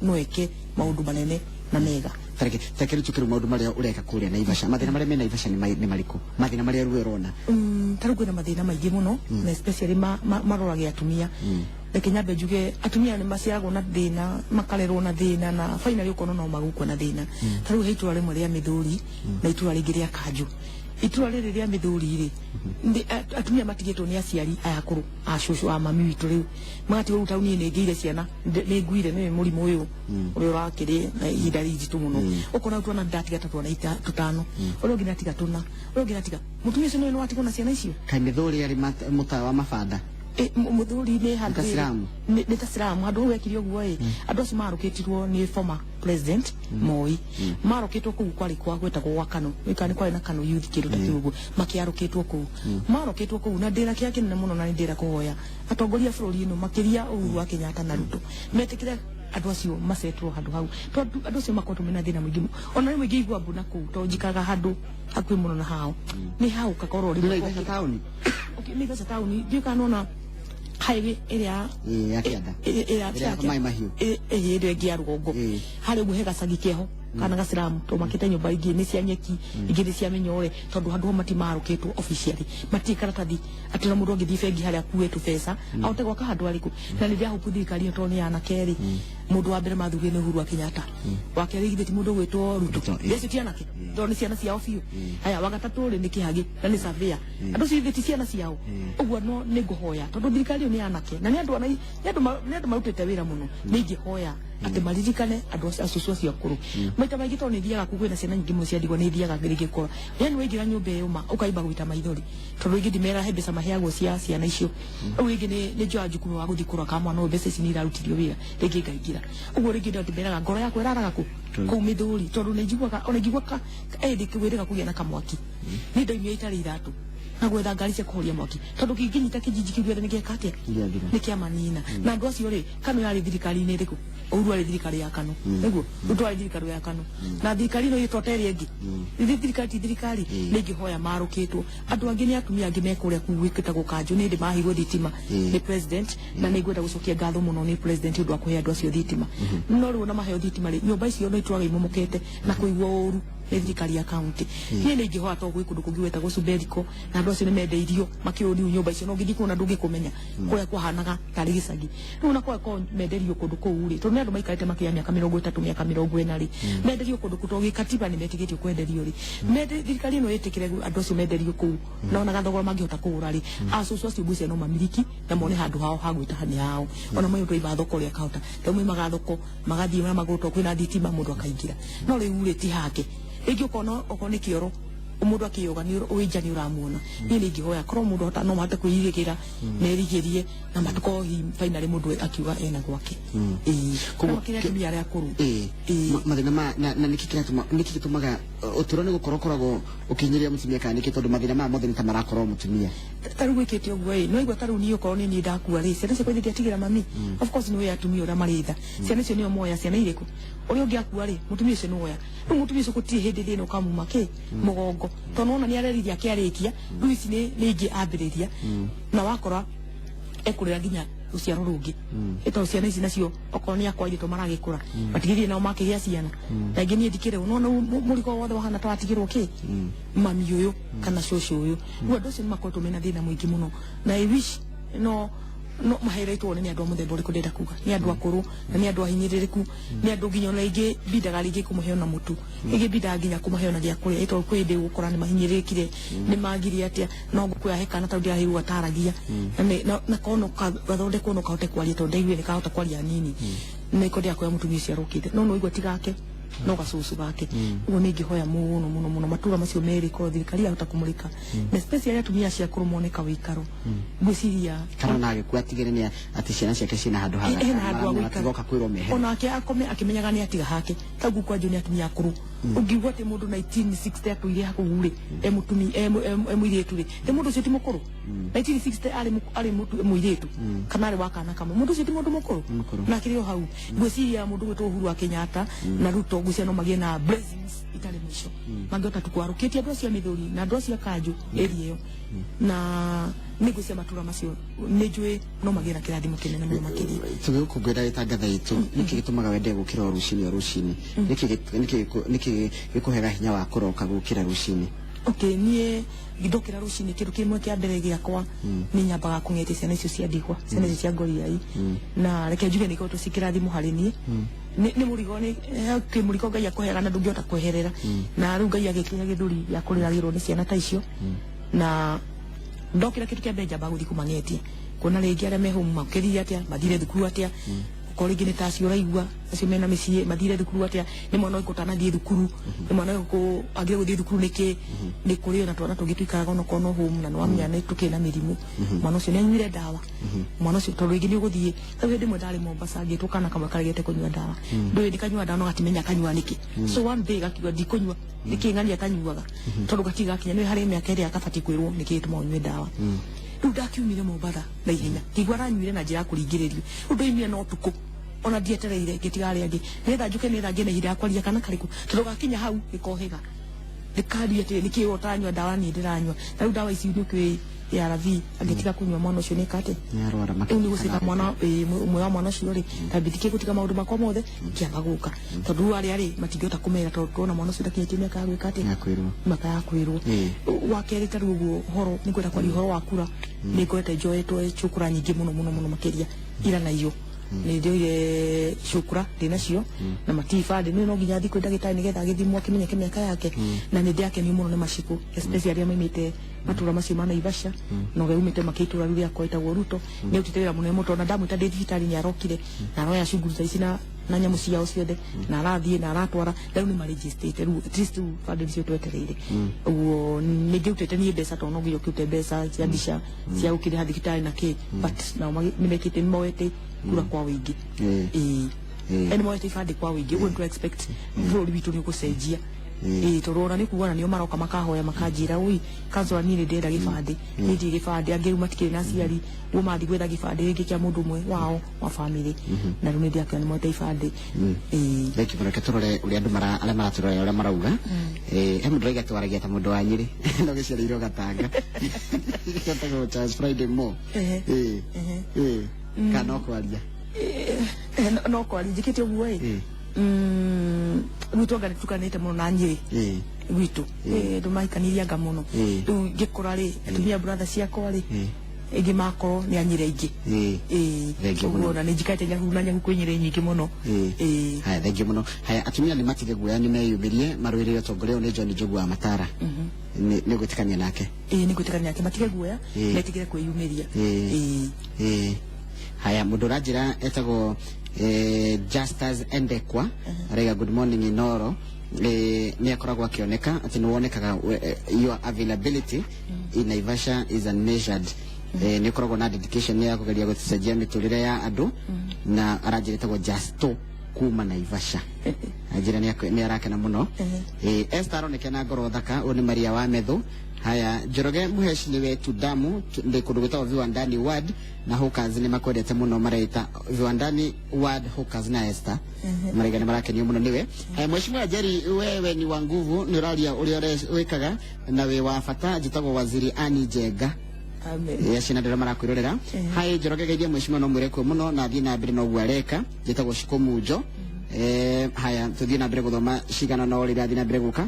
no eke maũndũ manene na mega. Tareke rĩu tũkĩrĩ maũndũ marĩa ũreka kũrĩa Naivasha. Mathĩna marĩa me Naivasha nĩ marĩkũ? Mathĩna marĩa rĩu ũrona? Ta rĩu kwĩna mathĩna maingĩ mũno, na especially maroragia atumia. Reke nyambe njuge atumia nĩ maciaragwo na thĩna, makarerwo na thĩna, na finally ũkona no magũkua na thĩna. Ta rĩu he itũra rĩmwe rĩa Mĩthũri na itũra rĩngĩ rĩa Kanjũ. Itũra rĩrĩ rĩa Mĩthũri rĩ, atumia matigĩtwo nĩ aciari aya akũrũ, a cũcũ, a mami witũ rĩu magatigwo. Rĩu taũni nĩ ngĩire ciana, nĩ nguire nĩ mũrimũ ũyũ ũrĩa ũrakĩrĩ na ihinda rĩritũ mũno. Ũkona twana ndatiga ta twana tũtano, ũrĩa ũngĩ natiga tũna, ũrĩa ũngĩ natiga. Mũtumia ũcio nĩ watigwo na ciana icio. Kaĩ Mĩthũri arĩ mũtaa wa mabanda? Mũthuri nĩ handũ Ta Silamu? Nĩ ta Silamu handũ hau ekire ũguo ĩ. Andũ acio marũkĩtirwo nĩ former president Moi, marũkĩtwo kũu kwarĩ kwa gwetagwo gwa Kano, nĩ kwarĩ na Kano youth kĩndũ ta kĩu ũguo, makĩarũkĩtwo kũu, marũkĩtwo kũu. Na ndĩna kĩeha kĩnene mũno, na nĩ ndĩra kũhoya atongoria a bũrũri ĩno, makĩria Uhuru wa Kenyatta na Ruto, metĩkĩre andũ acio macetwo handũ hau, tondũ andũ acio makoretwo mena thĩna mũingĩ mũno. Ona rĩmwe ingĩigua mbu na kũu, tondũ njikaraga handũ hakuhĩ mũno na hao, nĩ hau kakorwo Nĩ rĩmwe Naivasha taũni? Okay, Naivasha taũni. Ndiũĩ kana nĩwona highway ĩrĩa Ya kĩanda. Ĩrĩa Ĩrĩa ya Maĩ Mahiũ. Ĩrĩa ĩngĩ ya rũgongo. Harĩa ũguo he gacagi keho kana gaciramu, tondũ makĩte nyũmba ingĩ nĩ cia nyeki, ingĩ nĩ cia mĩnyore, tondũ handũ hau matimarũkĩtwo officially, matirĩ karatathi atĩ ona mũndũ angĩthiĩ bengi harĩa akuue tũbeca ahote gwaka handũ arĩkũ. Na nĩ ndĩrahopu thirikari ĩno, tondũ nĩ anake rĩ, mũndũ wa mbere mathurire nĩ Uhuru wa Kenyatta, wa kerĩ githĩ ti mũndũ ũgwĩtwo Ruto? Ruto. Acio ti anake, tondũ nĩ ciana ciao biũ. Haya, wa gatatũ rĩ nĩ Kĩhagĩ na nĩ surveyor. Andũ acio githĩ ti ciana ciao? Ũguo no nĩ ngũhoya, tondũ thirikari ĩyo nĩ anake na nĩ andũ nĩ andũ marutĩte wĩra mũno, nĩ ingĩhoya atĩ maririkane andũ acio, acũcũ acio akũrũ. Maita maingĩ tondũ nĩ thiaga kũu, kwĩna ciana nyingĩ mũno cia ndigwa, nĩ thiaga rĩngĩ kora yani waingĩra nyũmba ĩyo ma ũkaimba gũita maithori, tondũ rĩngĩ ndimera he mbeca maheagwo cia ciana icio. Rĩu rĩngĩ nĩ njoya jukumu wa gũthiĩ kũrora kana mwana ũyũ mbeca ici nĩ irarutithio wĩra, rĩngĩ ngaingĩra ũguo, rĩngĩ ndimeraga ngoro yakwa ĩraraga kũ kũu Mĩthũri, tondũ nĩ njiguaga ona ingĩigua ka ĩndĩ kwĩrĩga kũgĩa na kamwaki, nĩ ndaumia itarĩ iratũ na gwetha ngari cia kũhoria mwaki, tondũ kĩngĩnyita kĩjiji kĩu gĩothe nĩ gĩeka atĩa? Gĩathira. Nĩ kĩamanina. Na andũ acio rĩ, Kano yarĩ thirikari-inĩ ĩrĩkũ? Uhuru arĩ thirikari ya Kano, nĩguo Ruto arĩ thirikari ya Kano, na thirikari ĩno ĩtwa ta ĩrĩa ĩngĩ. Ithuĩ thirikari ti thirikari. Nĩ ingĩhoya marũkĩtwo. Andũ angĩ nĩ atumia angĩ me kũrĩa kũu gwĩtagwo Kanjũ, nĩ hĩndĩ maheirwo thitima nĩ president, na nĩ ngwenda gũcokia ngatho mũno nĩ president ũndũ wa kũhe andũ acio thitima. No rĩu ona maheo thitima rĩ, nyũmba icio no itũraga imomokete na kũigwo ũru nĩ thirikari ya county. Niĩ nĩ ingĩhoya, to gwĩ kũndũ kũngĩ gwetagwo Suberiko, na andũ acio nĩ mendeirio makĩũriu nyũmba icio, no ũngĩthiĩ kũu na ndũngĩkũmenya kũrĩa kwahanaga tarĩ gĩcagi. Rĩu na kwa menderio kũndũ kũu rĩ, tondũ nĩ andũ maikarĩte makĩria mĩaka 30, mĩaka 40 rĩ, menderio kũndũ kũu, tondũ gĩkatiba nĩ metĩkĩtio kwenderio rĩ, thirikari ĩno ĩtĩkĩre andũ acio menderio kũu na ona gathogora mangĩhota kũgũra rĩ, acũcũ acio ngwĩciria no mamiliki na mone handũ hao ha gwĩtaha nĩ hao. Ona mayo twaima thoko ũrĩa kahota, rĩu maimaga thoko magathiĩ na magũrũ, tondũ kwĩna thitima mũndũ akaingĩra. No rĩu rĩ, ti hake rĩngĩ ũkona okorwo nĩ kĩoro mũndũ akĩyoga nĩ wĩnja nĩ ũramuona. Niĩ nĩ ingĩhoya korwo mũndũ hota no mahote kwĩirigĩra merigĩrie na matukorwo hi finally mũndũ akiuga ena gwake. Ĩĩ. Koguo na makĩria atumia arĩa akũrũ. Ĩĩ. Mathĩna ma na nĩkĩ kĩratũma, nĩkĩ gĩtũmaga ũtũũro nĩ gũkorwo ũkoragwo ũkĩhinyĩrĩria mũtumia, kana nĩkĩ? Tondũ mathĩna maya mothe nĩ ta marakorwo mũtumia. Ta rĩu gwĩkĩte ũguo ĩ, no igua ta rĩu niĩ okorwo nĩ niĩ ndakua rĩ, ciana ciakwa ithiĩ mami. Of course nĩ ũĩ atumia ũrĩa marĩ tha, ciana icio nĩo moya. Ciana irĩkũ? Ũrĩa ũngĩ akua rĩ, mũtumia ũcio nĩ woya. Rĩu mũtumia ũcio gũtirĩ hĩndĩ thĩna ũkamuma kĩ mũgongo, tondũ nĩwona nĩ areririe akĩarĩkia. Rĩu ici nĩ ingĩ ambĩrĩria na wakora ekũrĩra nginya Ruciaro rungi ito ciana ici nacio okorwo ni akwa airĩtu maragĩkũra matigithie nao makĩgĩa ciana na ingĩ. Niĩ ndikĩrĩ nona mũrigo wothe wahana ta watigĩrwo kĩ mami ũyũ kana cũcũ ũyũ. Rĩu andũ acio nĩ makoretwo mena thĩna mũingĩ mũno, na I wish no maheretwo nĩ andũ a mũthemba ũrĩkũ. Ndĩrenda kuga nĩ andũ akũrũ na nĩ andũ ahinyĩrĩrĩku, nĩ andũ nginya ona ingĩ mbindaga rĩngĩ kũmahe ona mũtu, ĩngĩ mbindaga nginya kũmahe ona gĩa kũrĩa, ĩtondũ kwĩ hĩndĩ ũgũkora nĩ mahinyĩrĩrĩkire, nĩ magire atĩa. No ngũkwĩra he kana tondũ ndĩraigua taragia na korwo no gathondekwo no kahote kwaria, tondũ ndaiguire nĩ kahota kwaria hanini, nĩko ndĩrakwĩra mũtumia ũcio arũkĩte no igua ti gake no gacũcũ gake. Ũguo nĩ ingĩhoya mũno mũno mũno matũra macio merĩ korwo thirikari yahota kũmũrĩka, na especially atumia acio akũrũ mone kawĩikaro, ngwĩciria. Kana ona agĩkua atigĩre nĩ atĩ ciana ciake ciĩna handũ ha Hena handũ ha gũikara. Matigoka kwĩrwo mehere. Onake akome akĩmenyaga nĩ atiga hake. Tau kwa nĩ atumia akũrũ, ũngiuga atĩ mũndũ 1960 atũire hakũu rĩ, e mũtumi e mũirĩtu rĩ, nĩ mũndũ ũcio ti mũkũrũ? 1960 arĩ mũirĩtu kana arĩ wa kana kamwe, mũndũ ũcio ti mũndũ mũkũrũ? Mũkũrũ. Na akĩrĩ o hau, ngwĩciria mũndũ gwĩtwo Uhuru wa Kenyatta na Ruto, ngwĩciria no magĩe na blessings itarĩ mũico mangĩhota tu kwarũkĩtie andũ acio a mĩthũri na andũ acio a kanjũ area ĩyo, na nĩ ngwĩciria matũra macio nĩ njũĩ no magĩe na kĩrathimo kĩnene mũno makĩria. Tũgĩgũkũngũĩra gĩtangatha itũ, nĩkĩ gĩtũmaga wende gũkĩra o rũcinĩ o rũcinĩ? Nĩkĩ gĩkũhega hinya wa kũroka gũkĩra rũcinĩ? Okay, niĩ ndokĩra rũcinĩ, kĩndũ kĩmwe kĩa mbere gĩakwa nĩ nyambaga kũng'etia ciana icio cia ndigwa, ciana icio cia ngoriai, na reke njuge nĩ ikoretwo ci kĩrathimo harĩ niĩ. Nĩ mũrigo, nĩ kĩ mũrigo Ngai akũheaga na ndũngĩhota kweherera, na rĩu Ngai agĩkinya gĩthũri gĩa kũrĩragĩrwo nĩ ciana ta icio. Na ndokĩra, kĩndũ kĩa mbere njambaga gũthiĩ kũmang'etia, kuona rĩngĩ arĩa me home makĩrire atĩa, mathire thukuru atĩa. Okorwo rĩngĩ nĩ ta acio ũraigua acio mena mĩciĩ, mathire thukuru atĩa, nĩ mwana ũrĩkũ ũtanathiĩ thukuru, nĩ mwana ũrĩkũ agire gũthiĩ thukuru nĩkĩ. Nĩ kũrĩ ona twana tũngĩ tũikaraga onokorwo no home, na nĩwamenya nĩ tũkĩrĩ na mĩrimũ, mwana ũcio nĩ anyuire ndawa, mwana ũcio, tondũ rĩngĩ nĩ ũgũthiĩ. Rĩu hĩndĩ ĩmwe ndarĩ Mombasa, ngĩtwo kana kamwe karegete kũnyua ndawa, ndũĩ ndikanyua ndawa no gatimenya kanyua nĩkĩ. So one day gakiuga ndikũnyua nĩkĩ ng'ania kanyuaga, tondũ gatirĩ gakinya nĩ harĩ mĩaka ĩrĩa kabatiĩ kwĩrwo nĩkĩ gĩtũmaga ũnyue ndawa. Rĩu ndakiumire Mombatha na ihenya, ngĩigua aranyuire na njĩra ya kũringĩrĩrio. Rĩu ndoimire na ũtukũ, ona ndietereire, ngĩtiga arĩa angĩ nĩgetha njũke, nĩgetha ngĩe na ihinda rĩa kwaria kana karĩkũ, tondũ gakinya hau gĩkohĩga ndĩkaria atĩrĩ, nĩkĩ we ũtaranyua ndawa, niĩ ndĩranyua? Na rĩu ndawa ici nĩ ũkĩũĩ ARV, angĩtiga kũnyua mwana ũcio nĩka atĩa? Nĩarwara. Rĩu nĩ gũcika mwana ũmwe wa mwana ũcio rĩ, ndambĩtikie gũtiga maũndũ makwa mothe kĩamba gũka, tondũ rĩu arĩa rĩ matingĩhota kũmera, tondũ tuona mwana ũcio ndakinyĩtie mĩaka ya gwĩka atĩa? Ya kwĩrwo. Mĩaka ya kwĩrwo. Wa kerĩ, ta rĩu ũguo ũhoro nĩ ngwenda kwaria ũhoro wa kura, nĩ ngoretwo njoetwo cukura nyingĩ mũno mũno mũno makĩria ira na iyo nĩ ndĩoire cukura ndĩ nacio na matibandĩ nĩ no nginya thiĩ kwĩ ndagĩtarĩ nĩgetha agĩthimwo akĩmenyeke mĩaka yake. Na nĩ ndĩakenio mũno nĩ macibũ, especially arĩa maimĩte matũra macio ma Naivasha na ũrĩa umĩte makĩitũra rĩu rĩakwa ĩtagwo Ruto, nĩ arutĩte wĩra mũnene mũno, tondũ na ndamwĩta ndĩ thibitarĩ nĩ arokire na aroya cunguru ta ici na nyamũ ciao ciothe na arathiĩ na aratwara, na rĩu nĩ marĩnjĩstĩte, rĩu at least rĩu bandĩ nĩcio twetereire. Ũguo nĩ ngĩrutĩte niĩ mbeca, tondũ no nginya ũkĩrute mbeca cia mbica cia gũkĩrĩha thibitarĩ na kĩ, but nao nĩ mekĩte, nĩ moete kura kwa wĩingĩ. Ĩĩ. Nĩ moete ibandĩ kwa wĩingĩ. Ũguo nĩ expect bũrũri witũ nĩ ũgũcenjia. Ĩĩ, tondũ ona nĩ kuga na nĩo maroka makahoya makanjĩra, ui councillor, niĩ nĩ ndĩrenda gĩbandĩ, niĩ ndirĩ gĩbandĩ. Angĩ rĩu matikĩrĩ na aciari, ũguo mathiĩ gwetha gĩbandĩ rĩngĩ kĩa mũndũ ũmwe wao wa family, na rĩu nĩ ndĩakĩona nĩ moete ibandĩ. Ĩĩ. Thank you mũno. Reke tũrore ũrĩa andũ mara arĩa maratũrora ũrĩa marauga. He mũndũ raiga twaragia ta mũndũ wa Nyĩrĩ no gĩciarĩirwo Gatanga, etagwo Charles Friday Mo. Kana no kwaria? No kwaria njĩkĩte ũguo ĩ. Gwitũ anga nĩtukanĩte mũno na Nyĩrĩ. Gwitũ andũ mahikanirie anga mũno. Rĩu ngĩkũra rĩ, atumia brother ciakwa rĩ, ĩngĩ makorwo nĩ a Nyĩrĩ aingĩ. Ĩĩ. Thank you mũno. Ũguo na nĩ njikarĩte nyahu na nyahu kwĩ Nyĩrĩ nyingĩ mũno. Ĩĩ. Haya, thank you mũno. Haya, atumia nĩ matige guoya, nĩ meyumĩrie marũĩrĩre ũtongoria. Ũyũ nĩ John Njogu wa Matara. Nĩ ũgwĩtĩkania nake? Ĩĩ, nĩ gwĩtĩkania nake, matige guoya, metigĩre kwĩyumĩria. Ĩĩ. Ĩĩ. Haya, mũndũ ũranjĩra etagwo Justus Endekwa araiga, good morning Inoro. Nĩ akoragwo akĩoneka atĩ nĩ wonekaga your availability in Naivasha is unmeasured. Nĩ ũkoragwo na dedication ya kũgeria gũcenjia mĩtũrĩre ya andũ, na aranjĩra etagwo Justo kuma Naivasha, anjĩra nĩ arakena mũno. Esther aroneka na ngoro thaka. Ũyũ nĩ Maria wa Methu. Haya, Njoroge Muheshi nĩ wetu damu ndĩ kũndũ gwĩtagwo Viwandani Ward, na hawkers nĩ makwendete mũno, mareita Viwandani Ward hawkers na Esther maraiga nĩ marakenio mũno nĩwe. Haya, Mheshimiwa Jerry, wewe ni wa nguvu, nĩ ũraria ũrĩa wĩkaga na wĩ wa bata. Njĩtagwo Waziri Ani Njenga. Amen. Ya ciana ndĩra marakwĩrorera. Hai Njoroge, geithia mheshimiwa no mwĩre kuo mũno na athiĩ na mbere na ũguo areka. Njĩtagwo Shiko Munjo. Haya, tũthiĩ na mbere gũthoma cigana no rĩrĩa athiĩ na mbere gũka.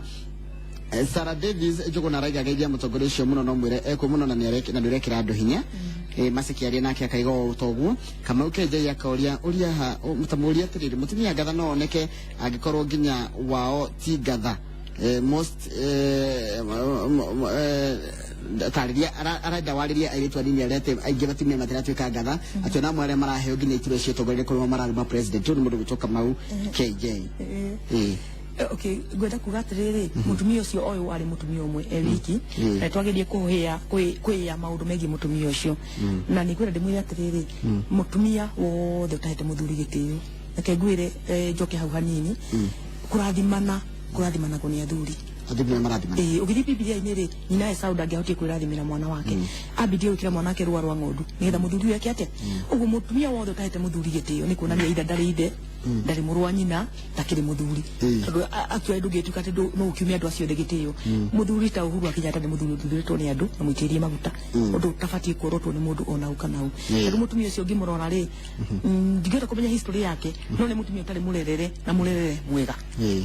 Sarah Davis Njũgũna araiga geithia mũtongoria ũcio mũno no mwĩre ekuo mũno na nĩ ũrekĩra andũ hinya. Masiki aria nake akaiga o toguo. Kamau Kenjai akoria ũria ha mũtamũria atĩrĩrĩ, mũtumia ngatha no oneke angĩkorwo nginya wao ti ngatha? Most tarĩria arenda warĩrie airĩtu anini arĩa atĩ aingĩ atumia matiratuĩka ngatha, atĩ ona amwe arĩa maraheo nginya iturwa cia ũtongoria kũrĩ mararuma president. Ũyũ nĩ mũndũ gwĩtwo Kamau KJ. Okay, ngwenda kuga atiriri, mutumia ucio oyu ari mutumia umwe e wiki na twagerie kuhia kwia maundu megie mutumia ucio, na ni ngwenda ndimwire atiriri, mutumia wothe utahete muthuri gitio, reke ngwire, njoke hau hanini, kurathimana kurathimanagwo ni athuri. Athuri nĩo marathimana. Ĩĩ, ũgĩthiĩ Bibilia-inĩ rĩ, nyina Esau ndangĩahotire kwĩrathimĩra mwana wake, ambindie gwĩkĩra mwana wake rũa rwa ng'ondu nĩgetha mũthuri ũyũ eke atĩa. Ũguo mũtumia wothe ũtahete mũthuri gĩtĩo nĩ kuonania ithe ndarĩ ithe, ndarĩ mũrũ wa nyina, ndakĩrĩ mũthuri, tondũ actually ndũngĩtuĩka atĩ no ũkiumie andũ acio othe gĩtĩo. Mũthuri ta Uhuru wa Kenyatta nĩ mũthuri ũthurĩtwo nĩ andũ na mũitĩrĩrie maguta, ũndũ ũtabatiĩ kuorotwo nĩ mũndũ ona ũ kana ũ. Tondũ mũtumia ũcio ũngĩmũrora rĩ, ndingĩhota kũmenya history yake, no nĩ mũtumia ũtarĩ mũrerere na mũrerere mwega.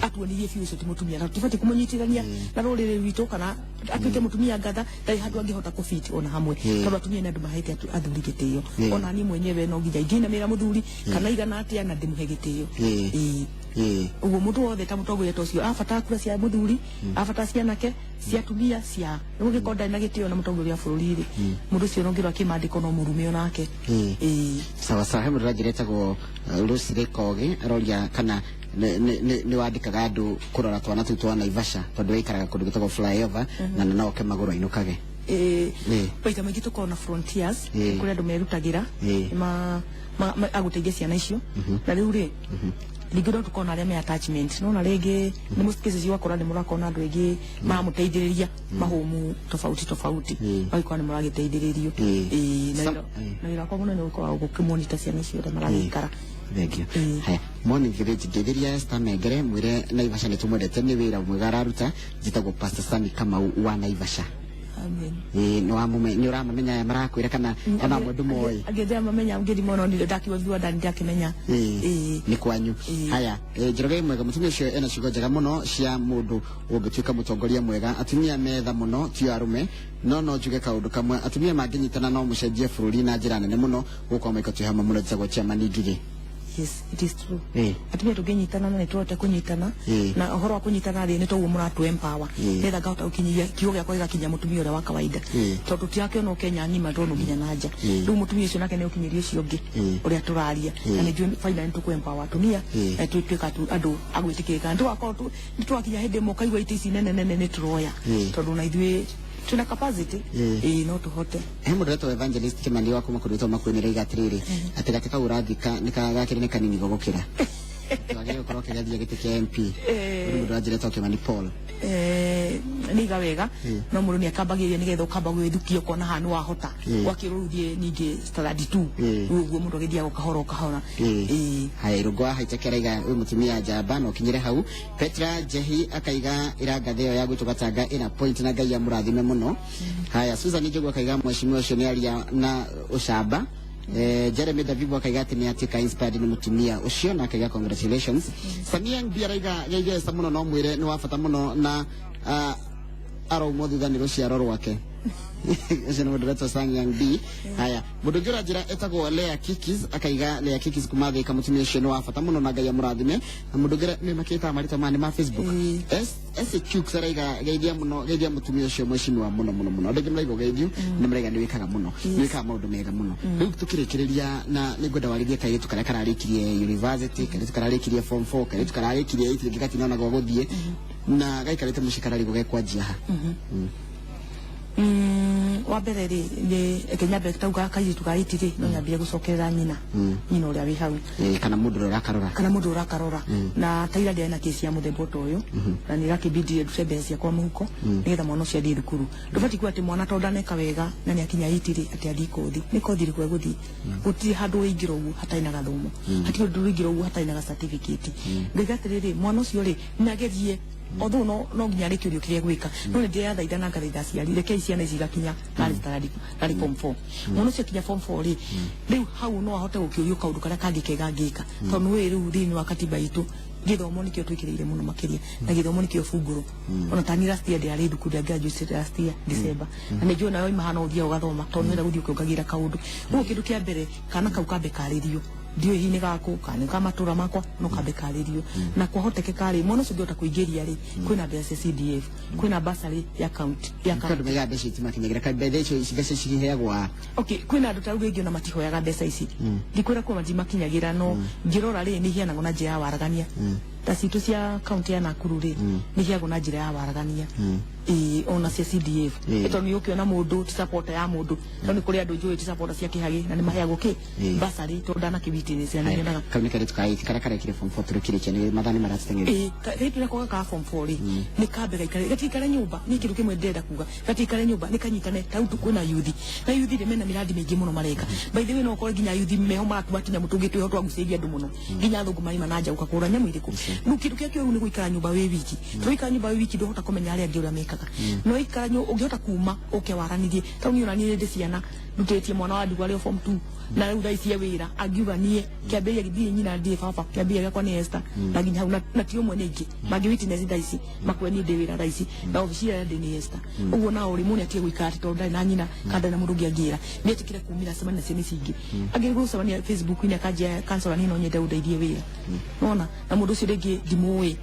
Atuonirie biũ ũcio ti mũtumia na tũbatiĩ kũmũnyitithania na rũrĩrĩ rwitũ kana atuĩke mũtumia ngatha. Ndarĩ handũ angĩhota kũbiti ona hamwe, tondũ atumia nĩ andũ mahete athuri gĩtĩo. Ona niĩ mwenyewe no nginya ingĩinamĩra mũthuri kana igana atĩa na ndĩmũhe gĩtĩo. Ũguo mũndũ wothe ta mũtongoria ta ũcio abatara kura cia mũthuri, abatara cianake, cia atumia, cia nĩgũgĩkorwo ndarĩ na gĩtĩo na mũtongoria wa bũrũri rĩ, mũndũ ũcio nongĩrwo akĩmandĩko no mũrume onake. Sawa sawa. He mũndũ ũranjĩra etagwo Lucy Kogi, aroria kana nĩ wandĩkaga andũ kũrora twana tũu twa Naivasha, tondũ waikaraga kũndũ gwĩtagwo flyover na no oke magũrũ ainũkage. Maita maingĩ tũkoragwo na frontiers kũrĩa andũ merutagĩra agũteithia ciana icio. Na rĩu rĩ, ningĩ no tũkorwo na arĩa me attachment, nona rĩngĩ nĩ most cases ũgakora nĩ mũrakorwo na andũ aingĩ maramũteithĩrĩria mahomu tofauti tofauti, magĩkorwo nĩ mũragĩteithĩrĩrio. Na na wĩra wakwa mũnene ũkoragwo gũkĩmonita ciana icio ũrĩa maragĩikara. Thank you. Haya, morning village, ngeithĩria Esther Mengere, mwĩre Naivasha nĩ tũmwendete, nĩ wĩra mwega araruta. Njĩtagwo Pastor Sami Kamau wa Naivasha. Amen. Nĩ ũramamenya aya marakwĩra kana ona amwe ndũmoĩ? Angĩ ndĩramamenya, angĩ ndimononire, ndakiuga viwandani ndakĩmenya. Nĩ kwanyu. Haya, Njoroge mwega, mũtumia ũcio ena ciugo njega mũno cia mũndũ ũngĩtuĩka mũtongoria mwega. Atumia metha mũno tio arũme, no njuge kaũndũ kamwe, atumia mangĩnyitana no mũcenjie bũrũri na njĩra nene mũno. Gũkorwo maiko twĩ hamwe mũno. Njĩtagwo Chairman Ngigĩ. Yes, it is true. Atumia tũngĩnyitana na nĩ tũhote kũnyitana, na ũhoro wa kũnyitana rĩ, nĩ toguo mũratũ empower nĩgetha ngahota gũkinyia kiugo gĩakwa gĩgakinya mũtumia ũrĩa wa kawaida, tondũ tũtirakĩona Kenya ng'ima, tondũ nginya na nja. Rĩu mũtumia ũcio nake nĩ ũkinyĩria ũcio ũngĩ ũrĩa tũraria, na nĩ njũĩ finally nĩ tũkũ empower atumia na tũtuĩka andũ a gwĩtĩkĩrĩka. Nĩ tũgakorwo nĩ tũrakinya hĩndĩ ĩmwe ũkaigua itĩ ici nene nene nĩ tũroya, tondũ na ithuĩ twĩna capacity, ĩĩ, no tũhote. He mũndũ ũretwo Evangelist Kimani wa kuma kũndũ gwĩtagwo Makueni, araiga atĩrĩrĩ, atĩ gatĩ kau ũrathika nĩ gakĩrĩ nĩ kanini gũgũkĩra, wagĩrĩire gũkorwo ũkĩgeria gĩtĩ kĩa MP. Ũyũ nĩ mũndũ ũranjĩra etagwo Kimani Paul. Nĩ iga wega, no mũndũ nĩ akambagĩrĩria nĩgetha ũkamba gwĩthukia ũkona haha nĩ wahota, gwakĩrwo rĩu thiĩ ningĩ standard 2. Rĩu ũguo mũndũ agĩthiaga o kahora o kahora. Haya, Irũngũ wa Haiteke araiga ũyũ mũtumia njamba no ũkinyĩre hau. Petra Jehi akaiga ĩra ngathĩ ĩyo ya gwĩtwo Gatanga ĩna point na Ngai amũrathime mũno. Haya, Susan Njogu akaiga mheshimiwa ũcio nĩ aria na ũcamba. Jeremy Davibu akaiga atĩ nĩ atuĩka inspired nĩ mũtumia ũcio na akaiga congratulations. Samia Mbi araiga geithia mũno, no mwĩre nĩ wa bata mũno na araumwo thutha nĩ rũciaro rwake. Ũcio nĩ mũndũ ũretwo Sang Yang B. Haya, mũndũ ũngĩ ũranjĩra etagwo Lea Kikis, akaiga Lea Kikis kuma Thika, mũtumia ũcio nĩ wa bata mũno na Ngai amũrathime. Na mũndũ ũngĩ nĩ makĩtaga marĩtwa maya nĩ ma Facebook. SQ araiga geithia mũno, geithia mũtumia ũcio mheshimiwa mũno mũno mũno. Andũ aingĩ maraiga ũgeithio nĩ maraiga nĩ wĩkaga mũno, nĩ wĩkaga maũndũ mega mũno. Rĩu tũkĩrĩkĩrĩria, na nĩ ngwenda warĩrie kairĩtu karĩa kararĩkirie university, kairĩtu kararĩkirie form 4, kairĩtu kararĩkirie 8, rĩngĩ gatinona gwa gũthiĩ na gaikarĩte mũciĩ kararigwo gekwanjia ha. Wa mbere rĩ, nĩ reke nyambe tauga kairĩtu ga 8 rĩ, no nyambie gũcokerera nyina, nyina ũrĩa wĩ hau. Kana mũndũ ũrĩa ũrakarora. Kana mũndũ ũrakarora. Na taira ndĩarĩ na kesi ya mũthemba ta ũyũ, na nĩ ĩrakĩbindire ndute mbeca ciakwa mũhuko nĩgetha mwana ũcio athiĩ thukuru. Ndũbatiĩ kuga atĩ mwana tondũ ndaneka wega na nĩ akinya 8 rĩ, atĩ athiĩ kothi. Nĩ kothi ĩrĩkũ egũthiĩ? Gũtirĩ handũ ũingĩra ũguo hatarĩ na gathomo, hatirĩ ũndũ ũingĩra ũguo hatarĩ na ga certificate. Ngaiga atĩrĩrĩ, mwana ũcio rĩ, nĩ agerie. Although no nginya arĩkĩũrio kĩrĩa gwĩka, no nĩ ndĩrathaitha na ngathaitha aciari, rekei ciana ici igakinya narĩ tarĩ form 4. Mwana ũcio akinya form 4 rĩ, rĩu hau no ahote gũkĩũrio kaũndũ karĩa kangĩ kega angĩka, tondũ nĩ rĩu thĩinĩ wa katiba itũ gĩthomo nĩkĩo twĩkĩrĩire mũno makĩria, na gĩthomo nĩkĩo bungũrũ. Ona tani last year ndĩrarĩ thukuru, ndĩa graduate last year December, na nĩ njũĩ nawe waima hana ũthiaga ũgathoma, tondũ nĩwenda gũthiĩ ũkĩongagĩrĩra kaũndũ. Ũguo kĩndũ kĩa mbere, kana kau kambe karĩrio, ndiũĩ hihi nĩ gaku kana nĩ ka matũra makwa, no kambe karĩrio. Na kwahotekeka rĩ, mwana ũcio ũngĩhota kũingĩria rĩ, kwĩna mbeca cia CDF, kwĩna bursary ya county ya Andũ county. maigaga mbeca itimakinyagĩra, ka mbeca icio, mbeca ici iheagwo a? Okay, kwĩna andũ ta rĩu rĩngĩ ona matihoyaga mbeca ici, ndikwĩra kuo matimakinyagĩra, no ngĩrora rĩ, nĩ iheanagwo na njĩra ya waragania. Ta citũ cia kaunti ya Nakuru rĩ, nĩ iheagwo na njĩra ya waragania. Ĩĩ, ona cia CDF. Tondũ nĩ ũkĩona mũndũ ti supporter ya mũndũ, tondũ nĩ kũrĩ andũ njũĩ ti supporter cia Kĩhagĩ na nĩ maheagwo kĩ bursary, tondũ ndanakĩwitness na nĩ nyonaga. Kau nĩ kairĩtu ka 8 karĩa karekire form 4 tũrĩkĩrĩkia, nĩ mathaa nĩ maratũteng'eria. Ĩĩ, kairĩtu nako gaka form 4 rĩ, nĩ kambe gaikare, gatikare nyũmba. Nĩ kĩndũ kĩmwe ndĩrenda kuga, gatikare nyũmba, nĩ kanyitane. Ta rĩu kwĩna yuthi, na yuthi rĩ, mena mĩrandi mĩingĩ mũno mareka. By the way, no ũkore nginya yuthi meho maratuma tũnyamũ tũngĩ twĩho twagucĩrĩria andũ mũno, nginya athũngũ marima na nja gũka kũgũra nyamũ irĩkũ. Rĩu kĩndũ kĩrĩa kĩũru nĩ gũikara nyũmba wĩ wiki, tondũ waikara nyũmba wĩ wiki ndũhota kũmenya arĩa angĩ ũrĩa mekaga. No ikara ũngĩhota kuma ũke waranĩrie. Ta rĩu niĩ ona niĩ ndĩ ciana ndutĩtie, mwana wa ndigwa arĩ o form 2, na rĩu thaa ici e wĩra. Angiuga niĩ kĩambĩrĩria gĩthiĩ nyina, ndiĩ baba, kĩambĩrĩria gĩakwa nĩ Esther, na nginya hau na ti ũmwe, nĩ aingĩ mangĩ witness thaa ici makwe niĩ ndĩ wĩra thaa ici na obici ĩrĩa ndĩ nĩ Esther. Ũguo nao rĩ, mũndũ atige gũikara atĩ tondũ ndarĩ na nyina kana ndarĩ na mũndũ ũngĩ angĩra, nĩ etĩkĩre kumĩra acemanie na ciana ici ingĩ. Angĩ gũcemania Facebook-inĩ, akanjia kansora, niĩ no nyende ũndeithie wĩra, nona na mũndũ ũcio rĩngĩ ndimũĩ,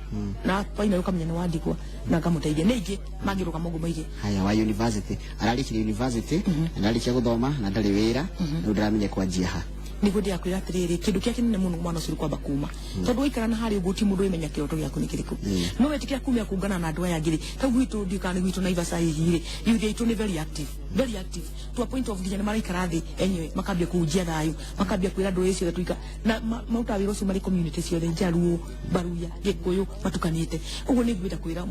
na finally ũkamenya nĩ wandigwa na ngamũteithia. Nĩ aingĩ mangĩrũgama ũguo maige. Haya, wa university, ararĩkirie university na ndarĩkia gũthoma na ndarĩ wĩra, rĩu ndaramenya kwanjia ha. Niguo ndĩrakwĩra atĩrĩrĩ, kĩndũ kĩrĩa kĩnene mũno, mwana ũcio nĩ kwamba kuma, tondũ waikara na harĩa ũguo ti mũndũ wĩmenya kĩroto gĩaku nĩ kĩrĩkũ. No wetĩkĩra kumia kũngana na andũ aya angĩ rĩ, ta gwitũ ndiũ kana nĩ gwitũ Naivasha hihi rĩ, youth aitũ nĩ very active, very active to a point of nginya nĩ maraikara thĩ enyewe makambia kũhunjia thayũ, makambia kwĩra andũ ciothe tuika na marutaga wĩra ũcio marĩ community ciothe, Njaruo, Baruya, Gĩkũyũ, matukanĩte ũguo. Nĩ ngwenda kwĩra